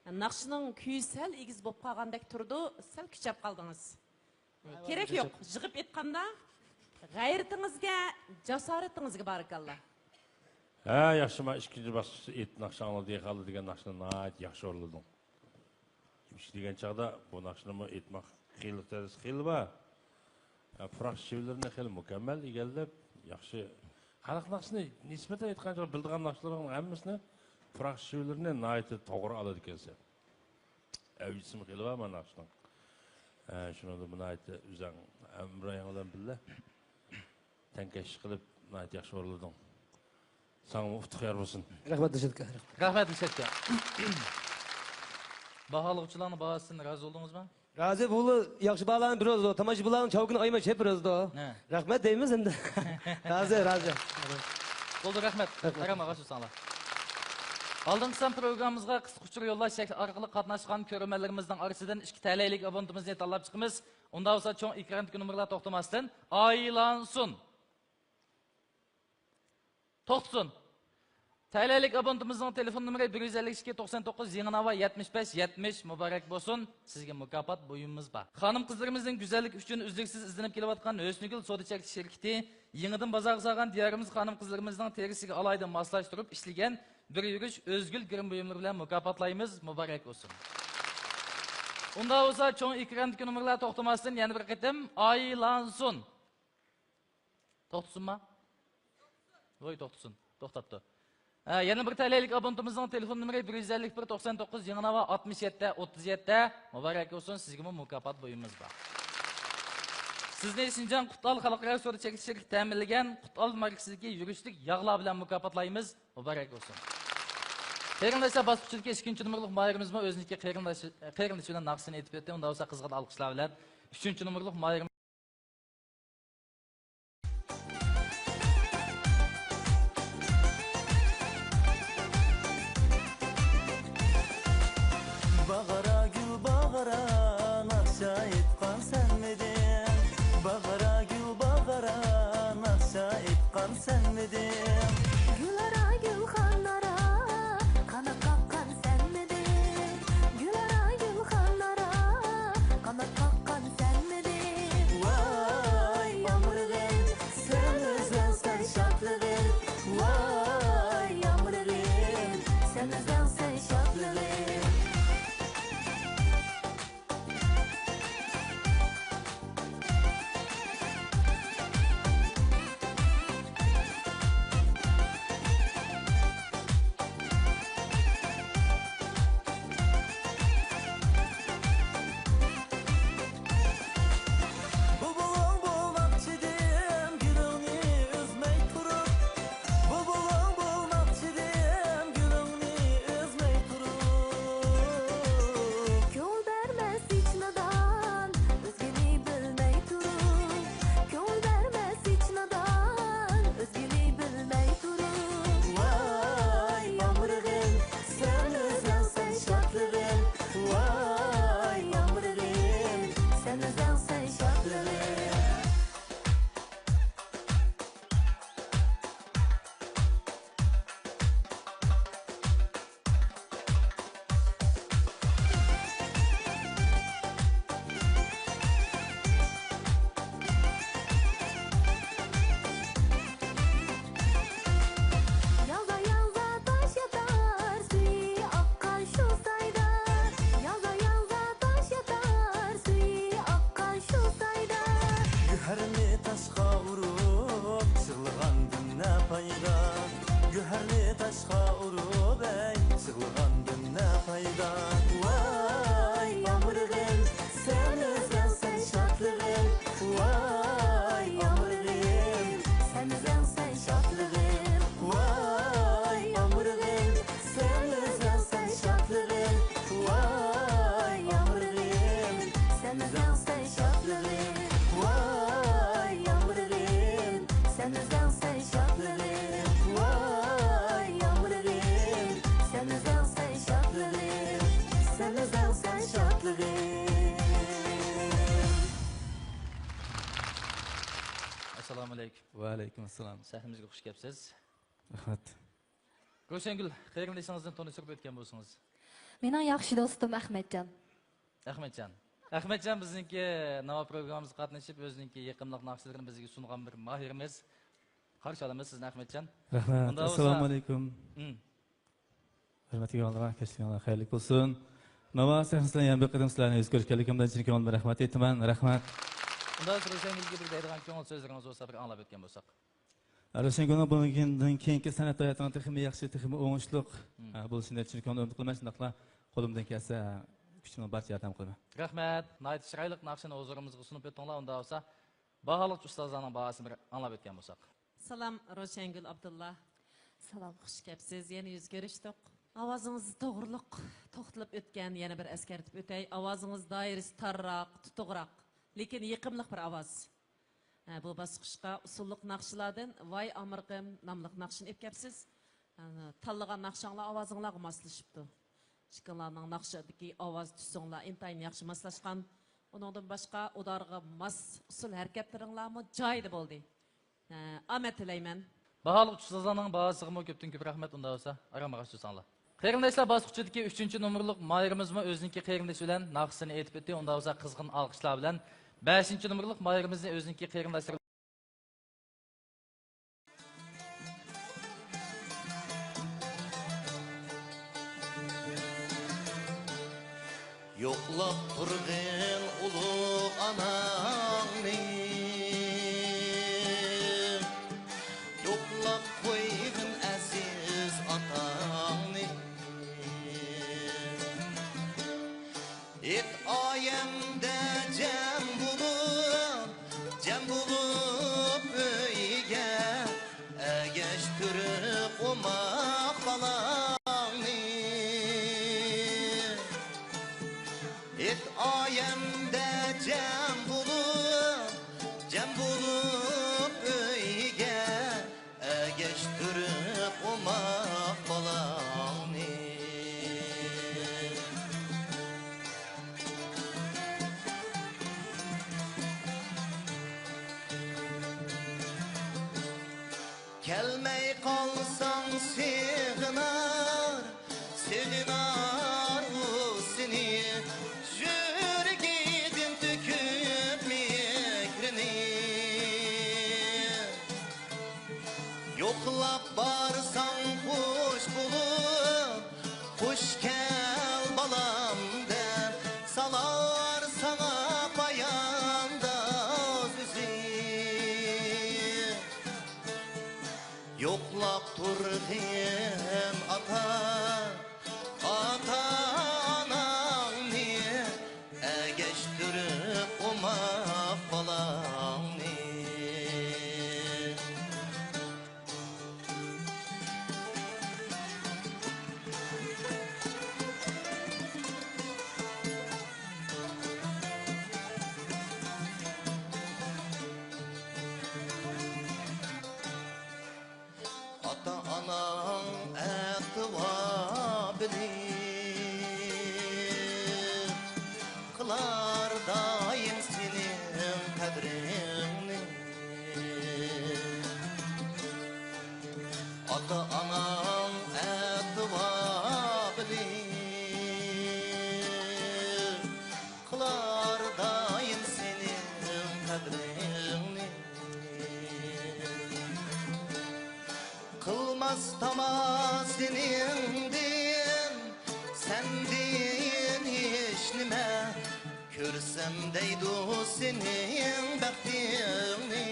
ئە، ناخشىنىڭ كۈيى سەل ئېگىز بولۇپ قالغاندەك تۇرىدۇ، سەل كۈچەپ قالدىڭىز. كېرەك يوق. يىغىپ ئېيتقاندا، غەيرىتىڭىزگە، جاسارىتىڭىزگە بارىكاللا. ھە، ياخشى، مانا ئىككىنچى باسقۇچتا ئېيت ناخشا ئاڭلىدى، خالىدى دېگەن ناخشىنى ناھايىتى ياخشى ئورۇنلىدىڭ. ئىش دېگەن چاغدا بۇ ناخشىنىمۇ ئېيتماق خېلى تەرىزى خېلى بار. ھە، پۇراق شىۋىلىرىنى خېلى مۇكەممەل ئىگىلەپ، ياخشى. خەلق ناخشىسىنى نىسبەتەن ئېيتقان چاغدا بىلىدىغان ناخشىلىرىڭنىڭ ھەممىسىنى پۇراق شىۋىلىرىنى ناھايىتى توغرا ئالىدىكەنسەن. ئەۋجىسىمۇ خېلى بار مانا شۇنىڭ. ئە، شۇنىڭدا بۇ ناھايىتى ئۆزۈڭ ھەمراھىڭ بىلەن بىللە تەڭكەشلىك قىلىپ، ناھايىتى ياخشى ئورۇنلىدىڭ. ساڭىمۇ ئۇتۇق يار بولسۇن. رەھمەت، دىلشات ئاكا. رەھمەت، دىلشات ئاكا. باھالىغۇچىلارنىڭ باھاسىدىن رازى بولدىڭىزمۇ؟ رازى، بۇلار ياخشى باھالارنى بېرىۋاتىدۇ، تاماشىبىنلارنىڭ چاۋىكىنى ئايىماي چېلىپ بېرىۋاتىدۇ. ھە. رەھمەت دەيمىز ئەمدى. رازى، رازى. بولدى، رەھمەت. رەھمەت. ئارام ئاغاچ ساڭلار. ئالدىنقى سان پروگراممىمىزغا قىسقا ئۇچۇر يوللاش شەكلى ئارقىلىق قاتناشقان كۆرۈرمەنلىرىمىزنىڭ ئارىسىدىن ئىككى تەلەيلىك ئابونېنتىمىزنى تاللاپ چىقىمىز. ئۇنداق بولسا چوڭ ئېكراندىكى نومۇرلار توختىماستىن ئايلانسۇن. توختىسۇن. تەلەيلىك ئابونتىمىزنىڭ تېلېفون نومۇرى بىر يۈز ئەللىك ئىككى، توقسان توققۇز، يېڭى ناۋا، يەتمىش بەش، يەتمىش. مۇبارەك بولسۇن، سىزگە مۇكاپات بۇيۇمىمىز بار. خانىم قىزلىرىمىزنىڭ گۈزەللىكى ئۈچۈن ئۈزلۈكسىز ئىزدىنىپ كېلىۋاتقان ھۆسنىگۈل سودا چەكلىك شىركىتى يېڭىدىن بازارغا سالغان دىيارىمىز خانىم قىزلىرىمىزنىڭ تېرىسىگە ئالاھىدە ماسلاشتۇرۇپ ئىشلىگەن بىر يۈرۈش ئۆزگۈل گىرىم بۇيۇملىرى بىلەن مۇكاپاتلايمىز. مۇبارەك بولسۇن. ئۇنداق بولسا، چوڭ ئېكراندىكى نومۇرلار توختىماستىن يەنە بىر قېتىم ئايلانسۇن. توختىسۇنما؟ ۋوي، توختىسۇن. توختاپتۇ. ھە، يەنە بىر تەلەيلىك ئابونتىمىزنىڭ تېلېفون نومۇرى بىر يۈز ئەللىك بىر، توقسان توققۇز، يېڭى ناۋا، ئاتمىش يەتتە، ئوتتۇز يەتتە. مۇبارەك بولسۇن، سىزگىمۇ مۇكاپات بۇيۇمىمىز بار. سىزنى شىنجاڭ قۇتئال خەلقئارا سودا چەكلىك شىركىتى تەمىنلىگەن قۇتئال ماركىسىدىكى يۈرۈشلۈك ياغلار بىلەن مۇكاپاتلايمىز. مۇبارەك بولسۇن. قېرىنداشلار، باسقۇچىدىكى ئىككىنچى نومۇرلۇق ماھىرىمىزمۇ ئۆزىنىڭكى قېرىنداش، قېرىندىشى بىلەن ناخشىسىنى ئېيتىپ ئۆتتى. ئۇنداق بولسا، قىزغىن ئالقىشلار بىلەن ئۈچىنچى نومۇرلۇق ماھىرىمىز باغرا گۈل باغرا، ناخشا ئېيتقان سەنمىدىڭ؟ باغرا گۈل باغرا، ناخشا ئېيتقان سەنمىدىڭ؟ گۈلئارا گۈلخان ئارا، قانات قاققان سەنمىدىڭ؟ گۈلئارا گۈلخان ئارا، قانات قاققان سەنمىدىڭ؟ ۋاي ئامرىغىم، سەن ئۆزۈڭسەن شادلىقىم. ۋاي ئامرىغىم، سەن ئۆزۈڭسەن شادلىقىم. بۇلبۇلۇڭ بولماقچىدىم گۈلۈڭنى ئۈزمەي تۇرۇپ، بۇلبۇلۇڭ بولماقچىدىم گۈلۈڭنى ئۈزمەي تۇرۇپ. كۆڭۈل بەرمەس ھېچ نادان ئۆزگىنى بىلمەي تۇرۇپ، كۆڭۈل بەرمەس ھېچ نادان ئۆزگىنى بىلمەي تۇرۇپ. ۋاي ئامرىغىم، سەن ئۆزۈڭسەن شادلىقىم. ۋاي ئامرىغىم، سەن ئۆزۈڭسەن شادلىقىم. ياڭزا ياڭزا تاش ياتار، سۈيى ئاققان شۇ سايدا. ياڭزا ياڭزا تاش ياتار، سۈيى ئاققان شۇ سايدا. گۆھەرنى تاشقا ئۇرۇپ يىغلىغاندىن نە پايدا؟ گۆھەرنى تاشقا ئۇرۇپ، ئەي، يىغلىغاندىن نە پايدا؟ ۋاي ئامرىغىم، سەن ئۆزۈڭسەن شادلىقىم. ۋاي ئامرىغىم، سەن ئۆزۈڭسەن شادلىقىم. ۋاي ئامرىغىم، سەن ئۆزۈڭسەن شادلىقىم. ۋاي ئامرىغىم، سەن ئۆزۈڭسەن شادلىقىم. ۋاي ئامرىغىم، سەن ئۆزۈڭسەن شادلىقىم. ۋاي ئامرىغىم، سەن ئۆزۈڭسەن شادلىقىم. سەن ئۆزۈڭسەن شادلىقىم. ئەسسالامۇ ئەلەيكۇم. ۋەئەلەيكۇم ئەسسالام. سەھنىمىزگە خۇش كەپسىز. رەھمەت. روشەنگۈل، قېرىندىشىڭىزدىن تونۇشتۇرۇپ ئۆتكەن بولسىڭىز. مېنىڭ ياخشى دوستۇم ئەخمەتجان. ئەخمەتجان. ئەخمەتجان بىزنىڭكى ناۋا پروگراممىمىزغا قاتنىشىپ، ئۆزىنىڭكى يېقىملىق ناخشىلىرىنى بىزگە سۇنغان بىر ماھىرىمىز. قارشى ئالىمىز سىزنى، ئەخمەتجان. رەھمەت. ئۇنداق بولسا، ئەسسالامۇ ئەلەيكۇم. ھىم. ھۆرمەتلىك مېھمانلار، كەچلىكىڭلار خەيرلىك بولسۇن. ناۋا سەھنىسىدە يەنە بىر قېتىم سىلەرنى يۈز كۆرۈش كەلگىنىمدىن چىن كۆڭلۈمدىن رەھمەت ئېيتىمەن. رەھمەت. ئۇنداق بولسا، روشەنگۈلگە بىر دەيدىغان كۆڭۈل سۆزلىرىڭىز بولسا، بىر ئاڭلاپ ئۆتكەن بولساق. روشەنگۈلنىڭ بۇنىڭدىن كېيىنكى سەنئەت ھاياتىنىڭ تېخىمۇ ياخشى، تېخىمۇ ئوڭۇشلۇق، مم. ئە، بولۇشىنى چىن كۆڭلۈمدىن ئۈمىد قىلىمەن. شۇنداقلا قولۇمدىن كەلسە كۈچىمنىڭ بارىچە ياردەم قىلىمەن. رەھمەت. ناھايىتى چىرايلىق ناخشىنى ھۇزۇرىمىزغا سۇنۇپ ئۆتتۈڭلار. ئۇنداق بولسا، باھالىق ئۇستازلارنىڭ باھاسىنى بىر ئاڭلاپ ئۆتكەن بولساق. سالام، روشەنگۈل ئابدۇللا. سالام. خۇش كەپسىز. يەنە يۈز كۆرۈشتۇق. ئاۋازىڭىز توغرۇلۇق توختىلىپ ئۆتكەن، يەنە بىر ئەسكەرتىپ ئۆتەي. ئاۋازىڭىز دائىرىسى تارراق، تۇتۇقراق، لېكىن يېقىملىق بىر ئاۋاز. ھە، بۇ باسقۇچقا ئۇسسۇللۇق ناخشىلاردىن ۋاي ئامرىقىم ناملىق ناخشىنى ئېلىپ كەپسىز. ھە، تاللىغان ناخشاڭلار ئاۋازىڭلارغا ماسلىشىپتۇ. ئىككىڭلارنىڭ ناخشىدىكى ئاۋاز تۈسۈڭلار ئىنتايىن ياخشى ماسلاشقان. ئۇنىڭدىن باشقا، ئۇلارغا ماس ئۇسسۇل ھەرىكەتلىرىڭلارمۇ جايىدا بولدى. ھە، ئامەت تىلەيمەن. باھالىق ئۇستازلارنىڭ باھاسىغىمۇ كۆپتىن كۆپ رەھمەت. ئۇنداق بولسا، ئارام ئاغاچ تۇرساڭلار. قېرىنداشلار، باسقۇچىدىكى ئۈچىنچى نومۇرلۇق ماھىرىمىزمۇ ئۆزىنىڭكى قېرىندىشى بىلەن ناخشىسىنى ئېيتىپ ئۆتتى. ئۇنداق بولسا، قىزغىن ئالقىشلار بىلەن بەشىنچى نومۇرلۇق ماھىرىمىزنى ئۆزىنىڭكى قېرىنداشلىرى يوقلاپ تۇرغىن ئۇلۇغ ئاناڭنى، يوقلاپ قويغىن ئەزىز ئاتاڭنى. ئېيت ئايەمدە جەم بولۇپ، جەم بولۇپ ئۆيگە ئەگەشتۈرۈپ ئوماق بالاڭنى. ئېيت ئايەمدە جەم بولۇپ، جەم بولۇپ ئۆيگە ئەگەشتۈرۈپ ئوماق بالاڭنى. كەلمەي قالساڭ سېغىنار، سېغىنار ئۇ سېنى، يۈرىكىدىن تۆكۈپ مېھرىنى. يوقلاپ بارساڭ خۇش بولۇپ، خۇش كەل بالام دەپ، سالار ساڭا پايانداز ئۆزى. يوقلاپ تۇرغىن ئاتا، ئاتا-ئاناڭنى، ئەگەشتۈرۈپ ئوماق بالاڭنى. ئاتا-ئاناڭ ئەتىۋا بىلىپ، قىلار دائىم سېنىڭ قەدرىڭنى. ئاتا-ئاناڭ ئەتىۋا بىلىپ، قىلار دائىم سېنىڭ قەدرىڭنى. قىلماس تاما سېنىڭدىن، سەندىن ھېچنېمە، كۆرسەم دەيدۇ سېنىڭ بەختىڭنى.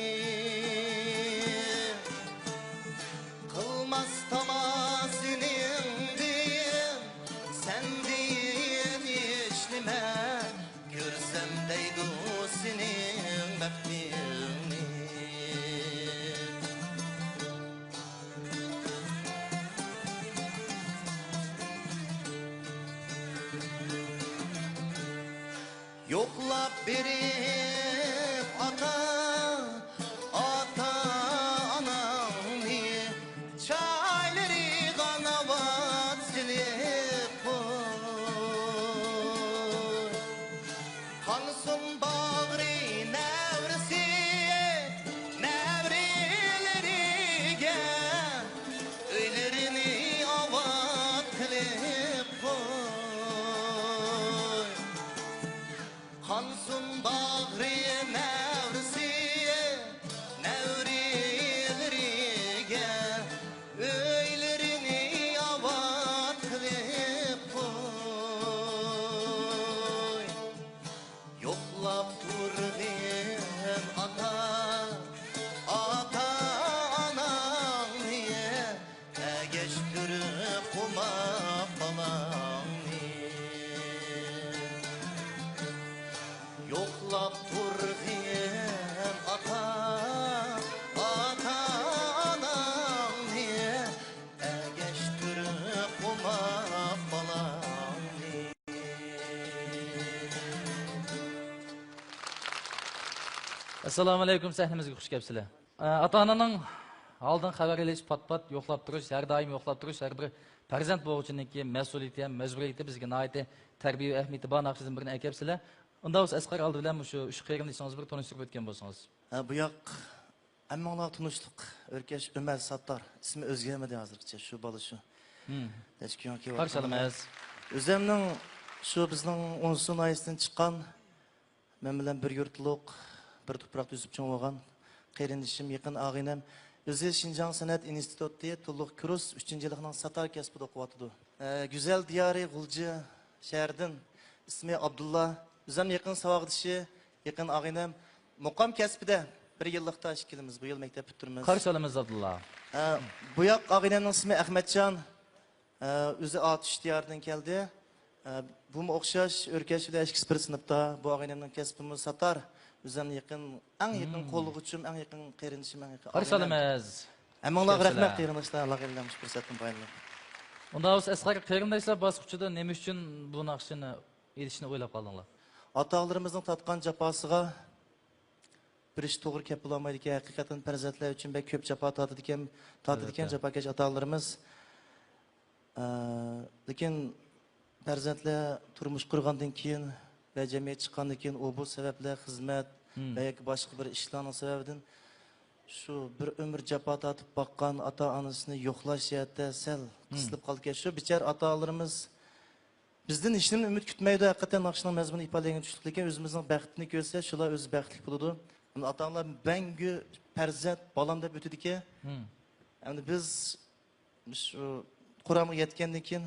قىلماس تاما سېنىڭدىن، سەندىن ھېچنېمە، كۆرسەم دەيدۇ سېنىڭ بەختىڭنى. يوقلاپ بېرىپ ئاتا، ئاتا-ئاناڭنى، چايلىرىغا ناۋات سېلىپ قوي. قانسۇن باغرى نەۋرىسى، نەۋرىلىرىگە ئۆيلىرىنى ئاۋات قىلىپ قوي. قانسۇن باغرى نەۋرىسى، نەۋرىلىرىگە ئۆيلىرىنى ئاۋات قىلىپ قوي. يوقلاپ تۇرغىن ئاتا، ئاتا-ئاناڭنى، ئەگەشتۈرۈپ قوماق بالاڭنى. يوقلاپ تۇرغىن ئاتا، ئاتا-ئاناڭنى، ئەگەشتۈرۈپ قوماق بالاڭنى. ئەسسالامۇئەلەيكۇم، سەھنىمىزگە خۇش كەپسىلەر. ئاتا-ئانىنىڭ ھالدىن خەۋەر ئېلىش، پات-پات يوقلاپ تۇرۇش، ھەر دائىم يوقلاپ تۇرۇش ھەر بىر پەرزەنت بوغۇچىنىڭكى مەسئۇلىيىتى ھەم مەجبۇرىيىتى. بىزگە ناھايىتى تەربىيە ئەھمىيىتى بار ناخشىدىن بىرنى ئەكەپسىلەر. ئۇنداق بولسا، ئەسقەر، ئالدى بىلەن مۇشۇ ئۈچ قېرىندىشىڭىزنى بىر تونۇشتۇرۇپ ئۆتكەن بولسىڭىز. ھە، بۇ ياق ھەممىڭلارغا تونۇشلۇق ئۆركەش ئۆمەر ساتتار. ئىسمى ئۆزگەرمىدى ھازىرغىچە، شۇ بالا شۇ. مم. نەچچە كۈن كېيىن قارشى ئالىمىز. ئۆزۈمنىڭ شۇ بىزنىڭ ئونسۇ ناھىيەسىدىن چىققان، مەن بىلەن بىر يۇرتلۇق، بىر تۇپراقتا ئۆسۈپ چوڭ بولغان قېرىندىشىم، يېقىن ئاغىنەم، ئۆزى شىنجاڭ سەنئەت ئىنستىتۇتى تولۇق كۇرس ئۈچىنچى يىللىقنىڭ ساتار كەسپىدە ئوقۇۋاتىدۇ. ئە، گۈزەل دىيارى غۇلجا شەھىرىدىن، ئىسمى ئابدۇللا، ئۆزۈم يېقىن ساۋاقدىشى، يېقىن ئاغىنەم، مۇقام كەسپىدە بىر يىللىقتا ئىككىمىز بۇ يىل مەكتەپ پۈتتۈرىمىز. قارشى ئالىمىز ئابدۇللا. ئە، بۇ ياق ئاغىنەمنىڭ ئىسمى ئەخمەتجان. ئە، ئۆزى ئاتۇش دىيارىدىن كەلدى. ئە، بۇمۇ ئوخشاش ئۆركەش بىلەن ئىككىسى بىر سىنىپتا. بۇ ئاغىنەمنىڭ كەسپىمۇ ساتار. ئۆزۈمنىڭ يېقىن، ئەڭ يېقىن قوللىغۇچۇم، ئەڭ يېقىن قېرىندىشىم، ئەڭ يېقىن ئارىسى ئاغىنەم. قارشى ئالىمىز. ھەممىڭلارغا رەھمەت، قېرىنداشلار، ئاللاغا ئېلىڭ شۇ پۇرسەتتىن پايدىلىنىپ. ئۇنداق بولسا، ئەسقەر، قېرىنداشلار باسقۇچىدا نېمە ئۈچۈن بۇ ناخشىنى ئېلىشنى ئويلاپ قالدىڭلار؟ ئاتا-ئانىلىرىمىزنىڭ تارتقان جاپاسىغا بىر ئىش توغرا كەپ بولالمايدىكەن، ھەقىقەتەن پەرزەنتلەر ئۈچۈن بەك كۆپ جاپا تارتىدىكەن، تارتىدىكەن ئەلۋەتتە. جاپاكەش ئاتا-ئانىلىرىمىز. ئە، لېكىن پەرزەنتلەر تۇرمۇش قۇرغاندىن كېيىن ۋە جەمئىيەتكە چىققاندىن كېيىن ئۇ بۇ سەۋەبلەر، خىزمەت ۋە ياكى باشقا بىر ئىشلارنىڭ سەۋەبىدىن شۇ بىر ئۆمۈر جاپا تارتىپ باققان ئاتا-ئانىسىنى يوقلاش جەھەتتە سەل قىستىلىپ قالىدىكەن. شۇ بىچارە ئاتا-ئانىلىرىمىز بىزدىن ھېچنېمىنى ئۈمىد كۈتمەيدۇ. ھەقىقەتەن ناخشىنىڭ مەزمۇنى ئىپادىلەنگەن چۈشلۈك، لېكىن ئۆزىمىزنىڭ بەختىنى كۆرسە، شۇلار ئۆزى بەختلىك بولىدۇ. ئاتا-ئانىلار مەڭگۈ پەرزەنت، بالام دەپ ئۆتىدىكەن. ئەمدى بىز شۇ قۇرامغا يەتكەندىن كېيىن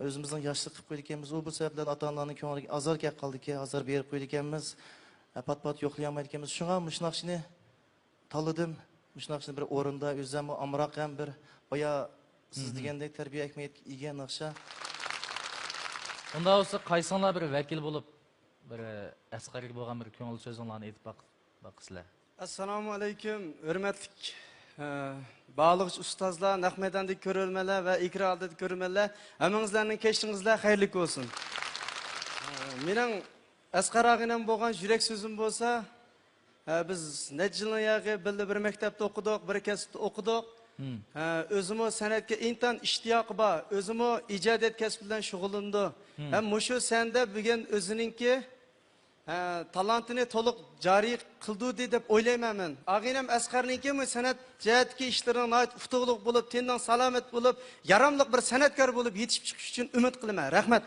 ئۆزىمىزنىڭ ياشلىق قىلىپ قويىدىكەنمىز. ئۇ بۇ سەۋەبلەردىن ئاتا-ئانىلارنىڭ كۆڭلىگە ئازار كەپ قالىدىكەن، ئازار بېرىپ قويىدىكەنمىز. پات-پات يوقلىيالمايدىكەنمىز. شۇڭا مۇشۇ ناخشىنى تاللىدىم. مۇشۇ ناخشىنى بىر ئورۇندا ئۆزۈممۇ ئامراق ھەم بىر بايا سىز دېگەندەك تەربىيە ئەھمىيەتكە ئىگە ناخشا. ئۇنداق بولسا، قايسىڭلار بىر ۋەكىل بولۇپ، بىر ئەسقەرگە بولغان بىر كۆڭۈل سۆزۈڭلارنى ئېيتىپ باق-، باققىسىلەر. ئەسسالامۇ ئەلەيكۇم، ھۆرمەتلىك، ئە، باھالىغۇچى ئۇستازلار، نەق مەيداندىكى كۆرۈرمەنلەر ۋە ئېكران ئالدىدىكى كۆرۈرمەنلەر، ھەممىڭىزلەرنىڭ كەچلىكىڭىزلەر خەيرلىك بولسۇن. ئە، مېنىڭ ئەسقەر ئاغىنەم بولغان يۈرەك سۆزۈم بولسا، ھە، بىز نەچچە يىلنىڭ ياغى بىللە بىر مەكتەپتە ئوقۇدۇق، بىر كەسىپتە ئوقۇدۇق. ھە، ئۆزىمۇ سەنئەتكە ئىنتايىن ئىشتىياقى بار، ئۆزىمۇ ئىجادىيەت كەسپى بىلەن شۇغۇللىنىدۇ. ھەم مۇشۇ سەھنىدە بۈگۈن ئۆزىنىڭكى، ھە، تالانتىنى تولۇق جارى قىلدۇردى دەپ ئويلايمەن مەن. ئاغىنەم ئەسقەرنىڭكى مۇ سەنئەت جەھەتتىكى ئىشلىرىنىڭ ناھايىتى ئۇتۇقلۇق بولۇپ، تېنىنىڭ سالامەت بولۇپ، ياراملىق بىر سەنئەتكار بولۇپ يېتىشىپ چىقىشى ئۈچۈن ئۈمىد قىلىمەن. رەھمەت.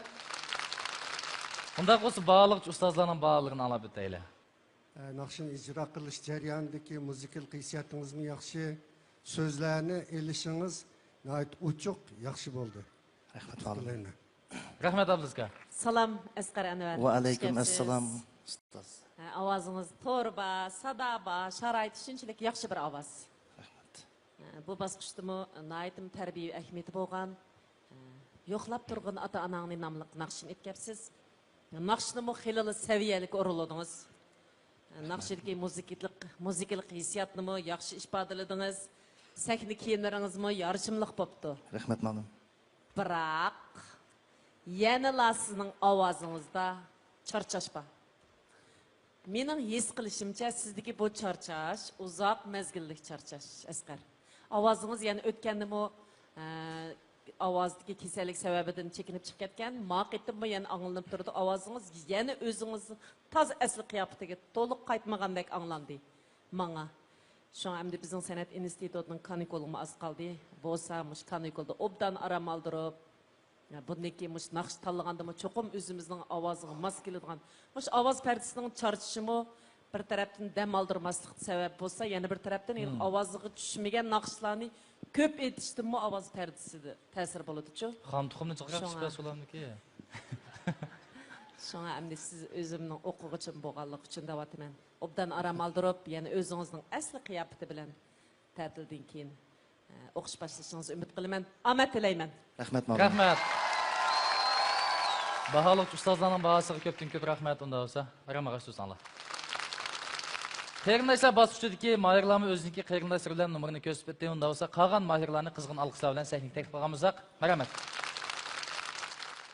ئۇنداق بولسا، باھالىغۇچى ئۇستازلارنىڭ باھالىرىنى ئاڭلاپ ئۆتەيلى. ئە، ناخشىنى ئىجرا قىلىش جەريانىدىكى مۇزىكىلىق ھېسسىياتىڭىزمۇ ياخشى، سۆزلەرنى ئېلىشىڭىز ناھايىتى ئوچۇق، ياخشى بولدى. رەھمەت، ئۇتۇق تىلەيمەن. رەھمەت، ئابلىز ئاكا. سالام، ئەسقەر ئەنۋەر. ۋەئەلەيكۇم ئەسسالام، ئۇستاز. ھە، ئاۋازىڭىز تور بار، سادا بار، شارائىتى شۇنچىلىك ياخشى بىر ئاۋاز. رەھمەت. ھە، بۇ باسقۇچتىمۇ ناھايىتىمۇ تەربىيە ئەھمىيىتى بولغان، ھە، يوقلاپ تۇرغىن ئاتا-ئاناڭنى ناملىق ناخشىنى ئېيتىپ كەپسىز. ناخشىنىمۇ خېلىلا سەۋىيەلىك ئورۇنلىدىڭىز. ناخشىدىكى مۇزىكىلىق، مۇزىكىلىق ھېسسىياتنىمۇ ياخشى ئىپادىلىدىڭىز. سەھنە كىيىملىرىڭىزمۇ يارىشىملىق بوپتۇ. رەھمەت، مۇئەللىم. بىراق، يەنىلا سىزنىڭ ئاۋازىڭىزدا چارچاش بار. مېنىڭ ھېس قىلىشىمچە، سىزدىكى بۇ چارچاش ئۇزاق مەزگىللىك چارچاش، ئەسقەر. ئاۋازىڭىز يەنە ئۆتكەندىمۇ، ئە، ئاۋازدىكى كېسەللىك سەۋەبىدىن چېكىنىپ چىقىپ كەتكەن، ما قېتىممۇ يەنە ئاڭلىنىپ تۇرىدۇ. ئاۋازىڭىز يەنە ئۆزىڭىز تازا ئەسلى قىياپىتىگە تولۇق قايتمىغاندەك ئاڭلاندى ماڭا. شۇڭا ئەمدى بىزنىڭ سەنئەت ئىنستىتۇتىنىڭ كانىكۇلىمۇ ئاز قالدى. بولسا مۇشۇ كانىكۇلدا ئوبدان ئارام ئالدۇرۇپ، بۇندىن كېيىن مۇشۇ ناخشا تاللىغاندىمۇ چوقۇم ئۆزىمىزنىڭ ئاۋازىغا ماس كېلىدىغان، مۇشۇ ئاۋاز پەردىسىنىڭ چارچىشىمۇ بىر تەرەپتىن دەم ئالدۇرماسلىققا سەۋەب بولسا، يەنە بىر تەرەپتىن ھېلىقى ئاۋازىغا چۈشمىگەن ناخشىلارنى كۆپ ئېيتىشتىنمۇ ئاۋاز پەردىسىدە تەسىر بولىدۇچۇ. خان تۇخۇمنى جىقراق شۇڭا. چىقىرىش بەس ئۇلارنىڭكى. شۇڭا ئەمدى سىز ئۆزۈمنىڭ ئوقۇغۇچىم بولغانلىقى ئۈچۈن دەۋاتىمەن. ئوبدان ئارام ئالدۇرۇپ، يەنە ئۆزىڭىزنىڭ ئەسلى قىياپىتى بىلەن تەتىلدىن كېيىن، ئە، ئوقۇش باشلىشىڭىزنى ئۈمىد قىلىمەن. ئامەت تىلەيمەن. رەھمەت، مۇئەللىم. رەھمەت. باھالىق ئۇستازلارنىڭ باھاسىغا كۆپتىن كۆپ رەھمەت. ئۇنداق بولسا، مەرھەمەت، ئاغاش تۇرساڭلار. قېرىنداشلار باسقۇچىدىكى ماھىرلارمۇ ئۆزىنىڭكى قېرىنداشلىرى بىلەن نومۇرىنى كۆرسىتىپ ئۆتتى. ئۇنداق بولسا، قالغان ماھىرلارنى قىزغىن ئالقىشلار بىلەن سەھنىگە تەكلىپ قىلغان بولساق، مەرھەمەت.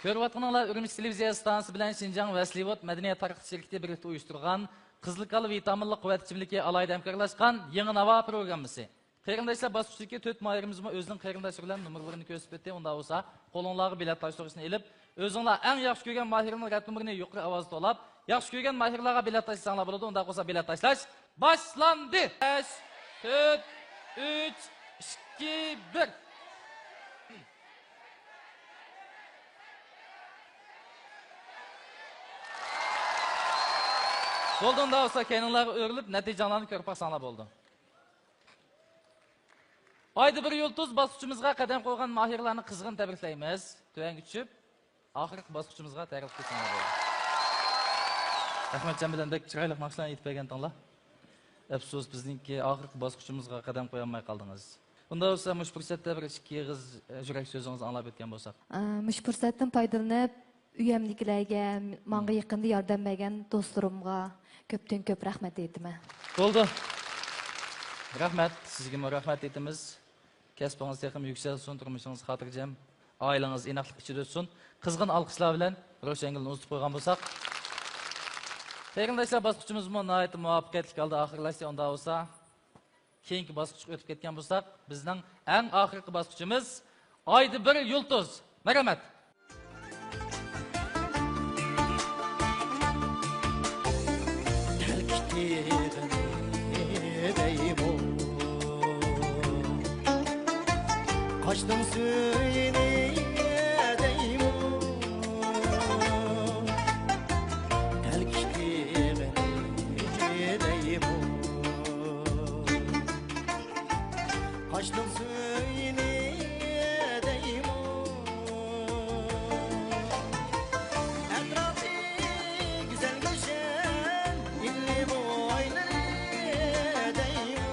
كۆرۈۋاتقىنىڭلار ئۈرۈمچى تېلېۋىزىيە ئىستانسىسى بىلەن شىنجاڭ ۋەسلىۋود مەدەنىيەت تارقىتىش شىركىتى بىرلىكتە ئۇيۇشتۇرغان قىزىل كاللا ۋىتامىنلىق قۇۋۋەت ئىچىملىكى ئالاھىدە ھەمكارلاشقان يېڭى ناۋا پروگراممىسى. قېرىنداشلار باسقۇچىدىكى تۆت ماھىرىمىزمۇ ئۆزىنىڭ قېرىنداشلىرى بىلەن نومۇرلىرىنى كۆرسىتىپ ئۆتتى. ئۇنداق بولسا، قولۇڭلارغا بېلەت تاشلىغۇچنى ئېلىپ، ئۆزۈڭلار ئەڭ ياخشى كۆرگەن ماھىرنىڭ رەت نومۇرىنى يۇقىرى ئاۋازدا توۋلاپ، ياخشى كۆرگەن ماھىرلارغا بېلەت تاشلىساڭلار بولىدۇ. ئۇنداق بولسا، بېلەت تاشلاش باشلاندى! تۆت، ئۈچ، ئىككى، بىر. بولدى، ئۇنداق بولسا كەينىڭلارغا ئۆرۈلۈپ نەتىجەڭلارنى كۆرۈپ باقساڭلار بولىدۇ. ئايدا بىر يۇلتۇز باسقۇچىمىزغا قەدەم قويغان ماھىرلارنى قىزغىن تەبرىكلەيمىز. تۆۋەنگە چۈشۈپ، ئاخىرقى باسقۇچىمىزغا تەرەپ كەلسەڭلار بولىدۇ. ئەخمەتجان بىلەن بەك چىرايلىق ناخشىلارنى ئېيتىپ بەرگەنتىڭلار. ئەپسۇس، بىزنىڭكى ئاخىرقى باسقۇچىمىزغا قەدەم قويالماي قالدىڭىز. ئۇنداق بولسا، مۇشۇ پۇرسەتتە بىر ئىككى ئېغىز، ئە، يۈرەك سۆزىڭىزنى ئاڭلاپ ئۆتكەن بولساق. ئە، مۇشۇ پۇرسەتتىن پايدىلىنىپ، ئۆيەمدىكىلەرگە، ماڭا يېقىندا ياردەم بەرگەن دوستلىرىمغا كۆپتىن كۆپ رەھمەت ئېيتىمەن. بولدى. رەھمەت، سىزگىمۇ رەھمەت ئېيتىمىز. كەسپىڭىز تېخىمۇ يۈكسەلسۇن، تۇرمۇشىڭىز خاتىرجەم، ئائىلىڭىز ئىناقلىق ئىچىدە ئۆتسۇن. قىزغىن ئالقىشلار بىلەن روشەنگۈلنى ئۇزىتىپ قويغان بولساق. قېرىنداشلار، باسقۇچىمىزمۇ ناھايىتى مۇۋەپپەقىيەتلىك ھالدا ئاخىرلاشتى. ئۇنداق بولسا، كېيىنكى باسقۇچقا ئۆتۈپ كەتكەن بولساق، بىزنىڭ ئەڭ ئاخىرقى باسقۇچىمىز ئايدا بىر يۇلتۇز. مەرھەمەت! تەلكىتىغىنى دەيمۇ، قاچتىڭ سۈيىنى دەيمۇ، تەلكىتىغىنى دەيمۇ. قاشنىڭ سۈيىنى دەيمۇ، ئەتراپى گۈزەل گۈلشەن ئىللىق بويلىرى دەيمۇ،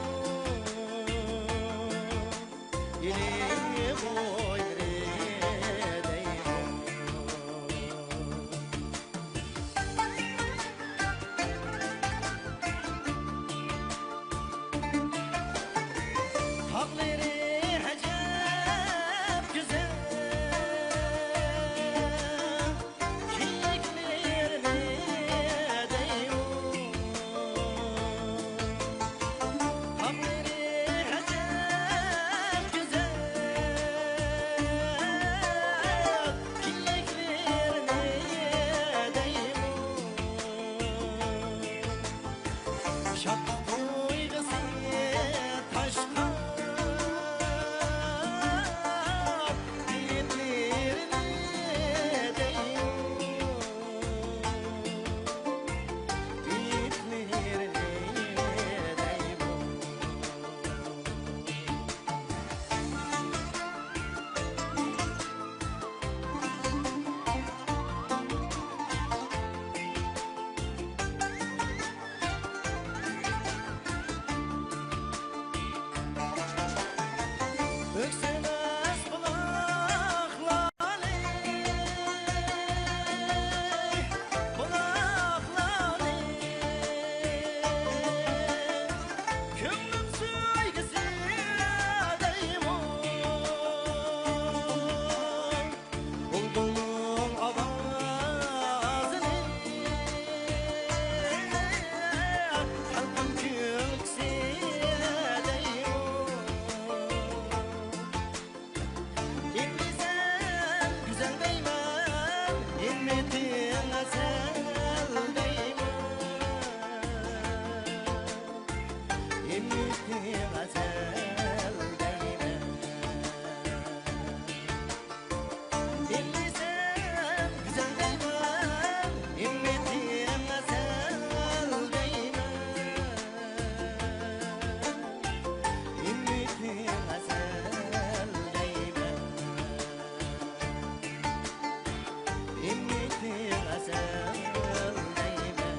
ئىللىق بويلىرى دەيمۇ. تاغلىرى ئەجەب گۈزەل، كىيىكلىرىنى دەيمۇ. تاغلىرى ئەجەب گۈزەل، كىيىكلىرىنى دەيمۇ. شادلىق تۇيغۇسى تاشقان بېيىتلىرىنى دەيمۇ، بېيىتلىرىنى دەيمۇ. ئۆكسۈمەس بۇلاقلارنى، بۇلاقلارنى، كۆڭلۈم سۆيگۈسى دەيمۇ. بۇلبۇلنىڭ ئاۋازىنى، خەلقىم كۈلكىسى دەيمۇ. ئىمدى سەن گۈزەل دەيمەن، ھىممىتىڭ ئەزەل دەيمەن. ھىممىتىڭ ئەزەل دەيمەن. ئىمدى سەن گۈزەل دەيمەن، ھىممىتىڭ ئەزەل دەيمەن. ھىممىتىڭ ئەزەل دەيمەن. ئۈمىدىڭ ئەزەل دەيمەن.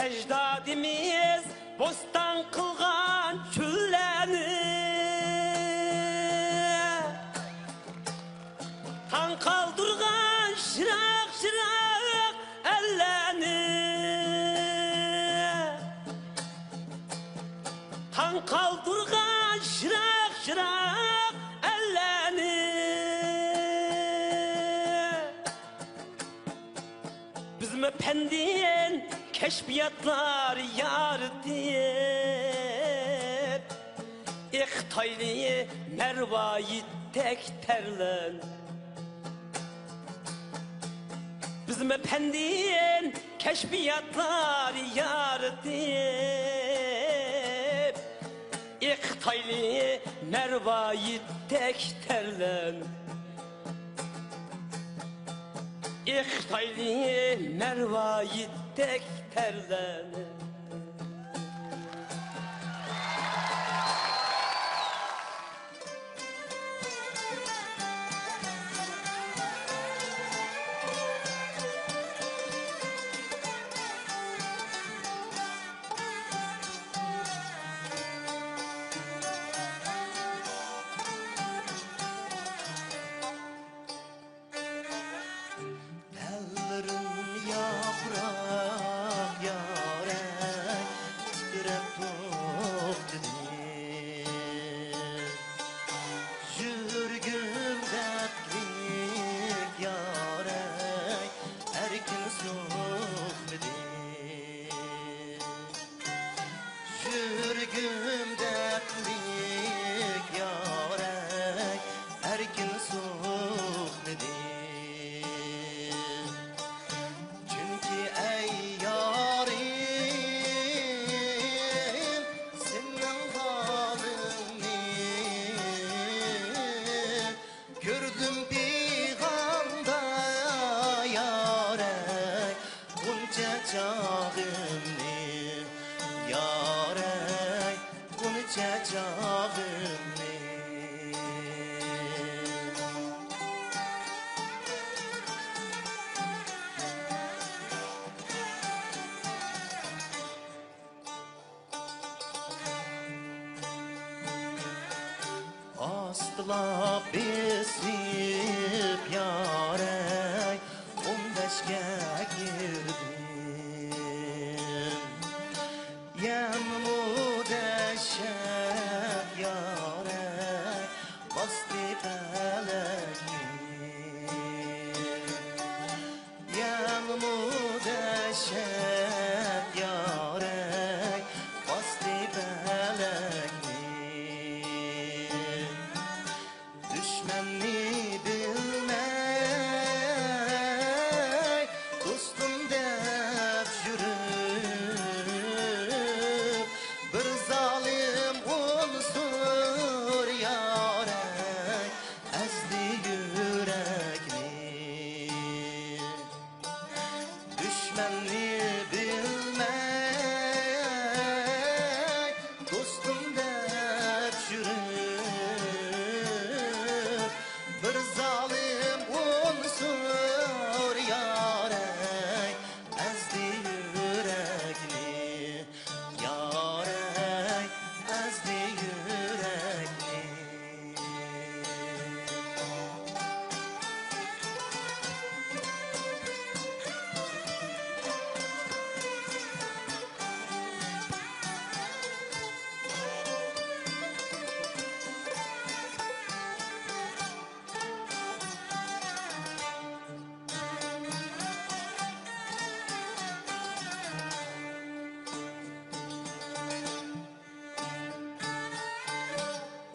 ئەجدادىمىز بوستان قىلغان چۆللەرنى، تاڭ قالدۇرغان شىراق شىراق ئەللەرنى، تاڭ قالدۇرغان شىراق شىراق ئەللەرنى. بىزمۇ پەندىن كەشپىياتلار يارىتىپ، ئېقىتايلى مەرۋايىتتەك تەرلەن. بىزمۇ پەندىن كەشپىياتلار يارىتىپ، ئېقىتايلى مەرۋايىتتەك تەرلەن. ئېقىتايلى مەرۋايىتتەك تەرلەن. تەللىرىم ياپراق يارەك، تىترەپ توختىدى. يۈرىكىم دەردلىك يارەك، ئەركىن سوقمىدى. يۈرىكىم دەردلىك يارەك، ئەركىن سوقمىدى. چۈنكى ئەي يارىم، سېنىڭ ھالىڭنى كۆردۈم پىغاندا يارەك، غۇنچە چاغىمنى يارەك، غۇنچە چاغىمنى. ئاستىلاپ بېسىپ يارەك، ئون بەشكە كىردىم. يەنىمۇ دەھشەت يارەك، باستى پەلەكنى. يەنىمۇ دەھشەت يارەك، باستى پەلەكنى. دۈشمەننى بىلمەي، دوستۇم دەپ يۈرۈپ، بىر زالىم ئۇنسۇر يارەك، ئەزدى يۈرەكنى. دۈشمەننى بىلمەي، دوستۇم دەپ يۈرۈپ، بىر زالىم ئۇنسۇر يارەك، ئەزدى يۈرەكنى. يارەك، ئەزدى يۈرەكنى.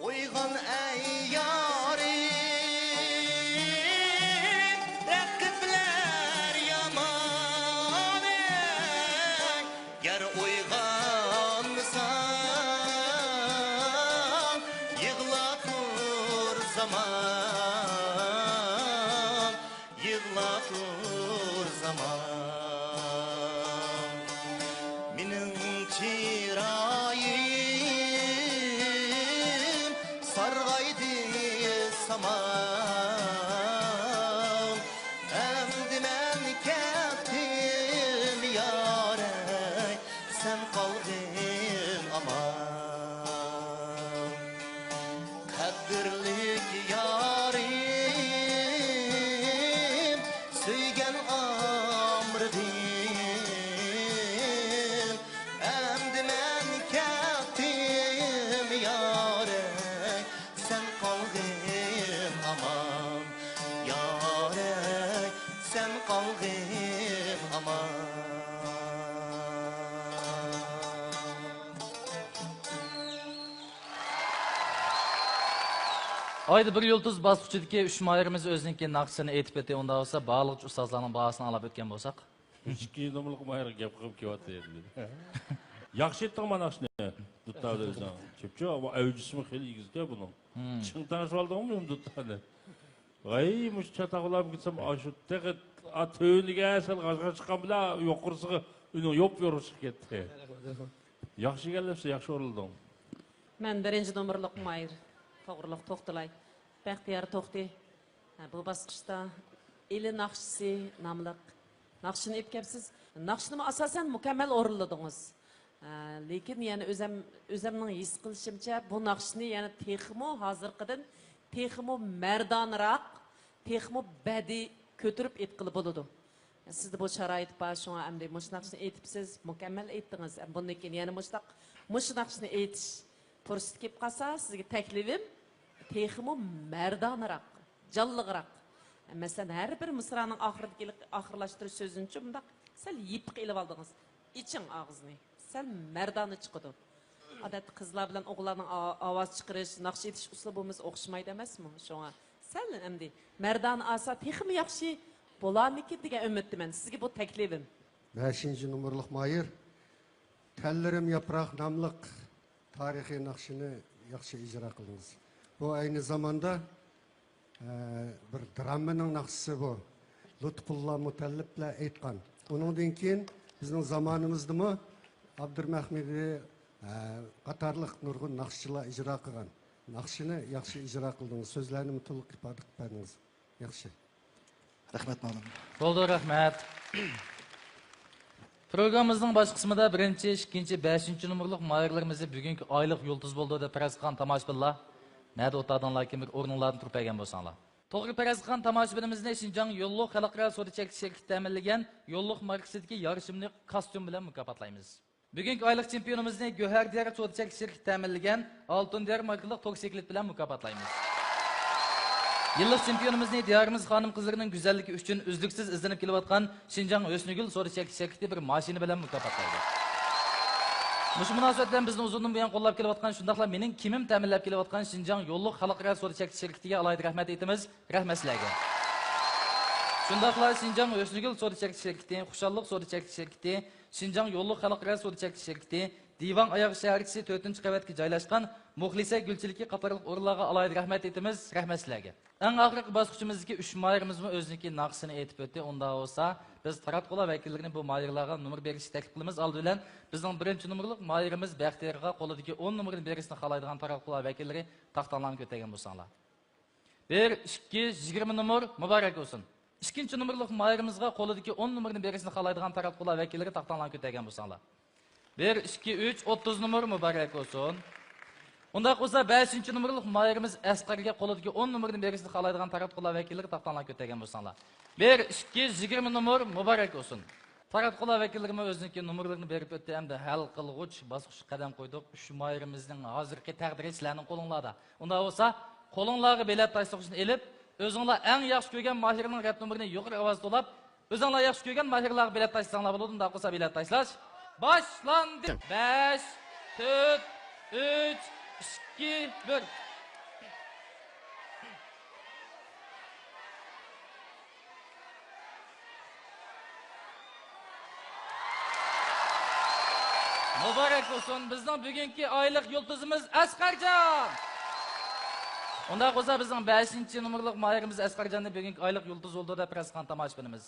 ئويغان ئەي يارىم، رەقىبلەر يامان ئەي. گەر ئويغانمىساڭ، يىغلاپ تۇر زامان. يىغلاپ تۇر زامان، مېنىڭ چىرايىم سارغايدى سامان. ئەمدى مەن كەتتىم يارەك، سەن قالغىن ئامان. قەدىرلىك يارىم، سۆيگەن ئامرىدىم، ئەمدى مەن كەتتىم يارەك، سەن قالغىن ئامان. يارەك، سەن قالغىن ئامان. ئايدا بىر يۇلتۇز باسقۇچىدىكى ئۈچ ماھىرىمىز ئۆزىنىڭكى ناخشىسىنى ئېيتىپ ئۆتتى. ئۇنداق بولسا بارلىقى ئۇستازلارنىڭ باھاسىنى ئاڭلاپ ئۆتكەن بولساق. ئىككىنچى نومۇرلۇق ماھىرغا گەپ قىلىپ كېلىۋاتىدۇ ئەمدى. ياخشى ئېيتتىڭ مانا ناخشىنى. دۇتتا ئۆزۈڭ. چۈپچۈ، ئەۋجىسىمۇ خېلى ئېگىزكەن بۇنىڭ. چىڭ تەڭشىۋالدىڭمۇ دۇتتانى؟ ۋاي، مۇشۇ چاتاقلاپ كېتسەم، ئاشۇ تېخى تۆۋىنىگە سەل غاژ-غاژ چىققان بىلەن يۇقىرىسىغا ئۈنۈڭ يوپيورۇق چىقىپ كەتتى. ياخشى ئىگىلەپسەن، ياخشى ئورۇنلىدىڭ. مەن بىرىنچى نومۇرلۇق ماھىر توغرۇلۇق توختىلاي. بەختىيار توختى، ھە، بۇ باسقۇچتا ئىلى ناخشىسى ناملىق ناخشىنى ئېيتىپ كەپسىز. ناخشىنىمۇ ئاساسەن مۇكەممەل ئورۇنلىدىڭىز. ھە، لېكىن يەنە ئۆزەم، ئۆزەمنىڭ ھېس قىلىشىمچە، بۇ ناخشىنى يەنە تېخىمۇ ھازىرقىدىن تېخىمۇ مەردانىراق، تېخىمۇ بەدىئىي كۆتۈرۈپ ئېيتقىلى بولىدۇ. سىزدە بۇ شارائىت بار، شۇڭا ئەمدى مۇشۇ ناخشىنى ئېيتىپسىز، مۇكەممەل ئېيتتىڭىز. بۇندىن كېيىن يەنە مۇشۇنداق، مۇشۇ ناخشىنى ئېيتىش پۇرسىتى كېلىپ قالسا، سىزگە تەكلىپىم تېخىمۇ مەردانىراق، جانلىقراق. مەسىلەن، ھەر بىر مىسرانىڭ ئاخىرىدىكى، ئاخىرلاشتۇرۇش سۆزىنىچۇ مۇنداق سەل يېپىق ئېلىۋالدىڭىز. ئېچىڭ ئاغزىنى. سەل مەردانە چىقىدۇ. ئادەتتە قىزلار بىلەن ئوغۇللارنىڭ ئا-، ئاۋاز چىقىرىش، ناخشا ئېيتىش ئۇسلۇبىمىز ئوخشىمايدۇ ئەمەسمۇ؟ شۇڭا سەل ئەمدى مەردانە ئالسا تېخىمۇ ياخشى بولارمىكىن دېگەن ئۈمىدتىمەن. سىزگە بۇ تەكلىپىم. بەشىنچى نومۇرلۇق ماھىر، تەنلىرىم ياپراق ناملىق تارىخىي ناخشىنى ياخشى ئىجرا قىلدىڭىز. بۇ ئەينى زاماندا، ئە، بىر دراممىنىڭ ناخشىسى بۇ. لۇتپۇللا مۇتەللىپلەر ئېيتقان. ئۇنىڭدىن كېيىن بىزنىڭ زامانىمىزدىمۇ ئابدۇرمەخمىدى، ئە، قاتارلىق نۇرغۇن ناخشىچىلار ئىجرا قىلغان. ناخشىنى ياخشى ئىجرا قىلدىڭىز. سۆزلەرنىمۇ تولۇق ئىپادە قىلىپ بەردىڭىز. ياخشى. رەھمەت، مۇئەللىم. بولدى، رەھمەت. پروگراممىمىزنىڭ باش قىسمىدا بىرىنچى، ئىككىنچى، بەشىنچى نومۇرلۇق ماھىرلىرىمىزنى بۈگۈنكى ئايلىق يۇلتۇز بولدى دەپ پەرەز قىلغان تاماشىبىنلار نەدە ئولتۇرغانلاركىن بىر ئورنۇڭلاردىن تۇرۇپ بەرگەن بولساڭلار. توغرا پەرەز قىلغان تاماشىبىنىمىزنى شىنجاڭ يوللۇق خەلقئارا سودا چەكلىك شىركىتى تەمىنلىگەن يوللۇق ماركىسىدىكى يارىشىملىق كاستيۇم بىلەن مۇكاپاتلايمىز. بۈگۈنكى ئايلىق چېمپىيونىمىزنى گۆھەر دىيار سودا چەكلىك شىركىتى تەمىنلىگەن ئالتۇن دىيار ماركىلىق توكسىكلىت بىلەن مۇكاپاتلايمىز. يىللىق چېمپىيونىمىزنى دىيارىمىز خانىم-قىزلىرىنىڭ گۈزەللىكى ئۈچۈن ئۈزلۈكسىز ئىزدىنىپ كېلىۋاتقان شىنجاڭ ھۆسنىگۈل سودا چەكلىك شىركىتى بىر ماشىنا بىلەن مۇكاپاتلايدۇ. مۇشۇ مۇناسىۋەت بىلەن بىزنى ئۇزۇندىن بۇيان قوللاپ كېلىۋاتقان، شۇنداقلا مېنىڭ كىمىم تەمىنلەپ كېلىۋاتقان شىنجاڭ يوللۇق خەلقئارا سودا چەكلىك شىركىتىگە ئالاھىدە رەھمەت ئېيتىمىز. رەھمەت سىلەرگە. شۇنداقلا شىنجاڭ ھۆسنىگۈل سودا چەكلىك شىركىتى، خۇشاللىق سودا چەكلىك شىركىتى، شىنجاڭ يوللۇق خەلقئارا سودا چەكلىك شىركىتى، دىۋاڭ ئاياغ شەھەرچىسى تۆتىنچى قەۋەتكە جايلاشقان مۇخلىسە گۈلچىلىكى قاتارلىق ئورۇنلارغا ئالاھىدە رەھمەت ئېيتىمىز. رەھمەت سىلەرگە. ئەڭ ئاخىرقى باسقۇچىمىزدىكى ئۈچ ماھىرىمىزمۇ ئۆزىنىڭكى ناخشىسىنى ئېيتىپ ئۆتتى. ئۇنداق بولسا، بىز تاراتقۇلار ۋەكىللىرىنى بۇ ماھىرلارغا نومۇر بېرىشنى تەكلىپ قىلىمىز. ئالدى بىلەن بىزنىڭ بىرىنچى نومۇرلۇق ماھىرىمىز بەختىيارغا قولىدىكى ئون نومۇرنى بېرىشنى خالايدىغان تاراتقۇلار ۋەكىللىرى تاختاڭلارنى كۆتەرگەن بولساڭلار. بىر، ئىككى، يىگىرمە نومۇر مۇبارەك بولسۇن. ئىككىنچى نومۇرلۇق ماھىرىمىزغا قولىدىكى ئون نومۇرنى بېرىشنى خالايدىغان تاراتقۇلار ۋەكىللىرى تاختاڭلارنى كۆتەرگەن بولساڭلار. بىر، ئىككى، ئۈچ، ئوتتۇز نومۇر مۇبارەك بولسۇن. ئۇنداق بولسا، بەشىنچى نومۇرلۇق ماھىرىمىز ئەسقەرگە قولىدىكى ئون نومۇرنى بېرىشنى خالايدىغان تاراتقۇلار ۋەكىللىرى تاختاڭلارنى كۆتەرگەن بولساڭلار. بىر، ئىككى، يىگىرمە نومۇر مۇبارەك بولسۇن. تاراتقۇلار ۋەكىللىرىمۇ ئۆزىنىڭكى نومۇرلىرىنى بېرىپ ئۆتتى ھەمدە ھەل قىلغۇچ باسقۇچقا قەدەم قويدۇق. ئۈچ ماھىرىمىزنىڭ ھازىرقى تەقدىرى سىلەرنىڭ قولۇڭلاردا. ئۇنداق بولسا، قولۇڭلارغا بېلەت تاشلىغۇچنى ئېلىپ، ئۆزۈڭلار ئەڭ ياخشى كۆرگەن ماھىرنىڭ رەت نومۇرىنى يۇقىرى ئاۋازدا توۋلاپ، ئۆزۈڭلار ياخشى كۆرگەن ماھىرلارغا بېلەت تاشلىساڭلار بولىدۇ. ئۇنداق بولسا بېلەت تاشلاش باشلاندى. بەش، تۆت، ئۈچ، ئىككى، بىر. مۇبارەك بولسۇن، بىزنىڭ بۈگۈنكى ئايلىق يۇلتۇزىمىز ئەسقەرجان. ئۇنداق بولسا، بىزنىڭ بەشىنچى نومۇرلۇق ماھىرىمىز ئەسقەرجاننى بۈگۈنكى ئايلىق يۇلتۇز بولدى دەپ پەرەز قىلغان تاماشىبىنىمىز.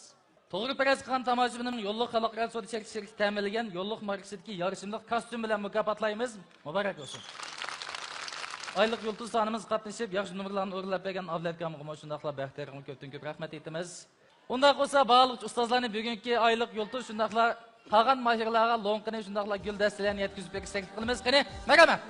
توغرا پەرەز قىلغان تاماشىبىنىم يوللۇق خەلقئارا سودا چەكلىك شىركىتى تەمىنلىگەن يوللۇق ماركىسىدىكى يارىشىملىق كاستيۇم بىلەن مۇكاپاتلايمىز. مۇبارەك بولسۇن. ئايلىق يۇلتۇز سانىمىزغا قاتنىشىپ، ياخشى نومۇرلارنى ئورۇنلاپ بەرگەن ئابلەتكامغىمۇ، شۇنداقلا بەختىيارغىمۇ كۆپتىن كۆپ رەھمەت ئېيتىمىز. ئۇنداق بولسا، بارلىق ئۇستازلارنى بۈگۈنكى ئايلىق يۇلتۇز، شۇنداقلا قالغان ماھىرلارغا لوڭقىنى، شۇنداقلا گۈل دەستىلەرنى يەتكۈزۈپ بېرىشنى تەكلىپ قىلىمىز. قېنى، مەرھەمەت!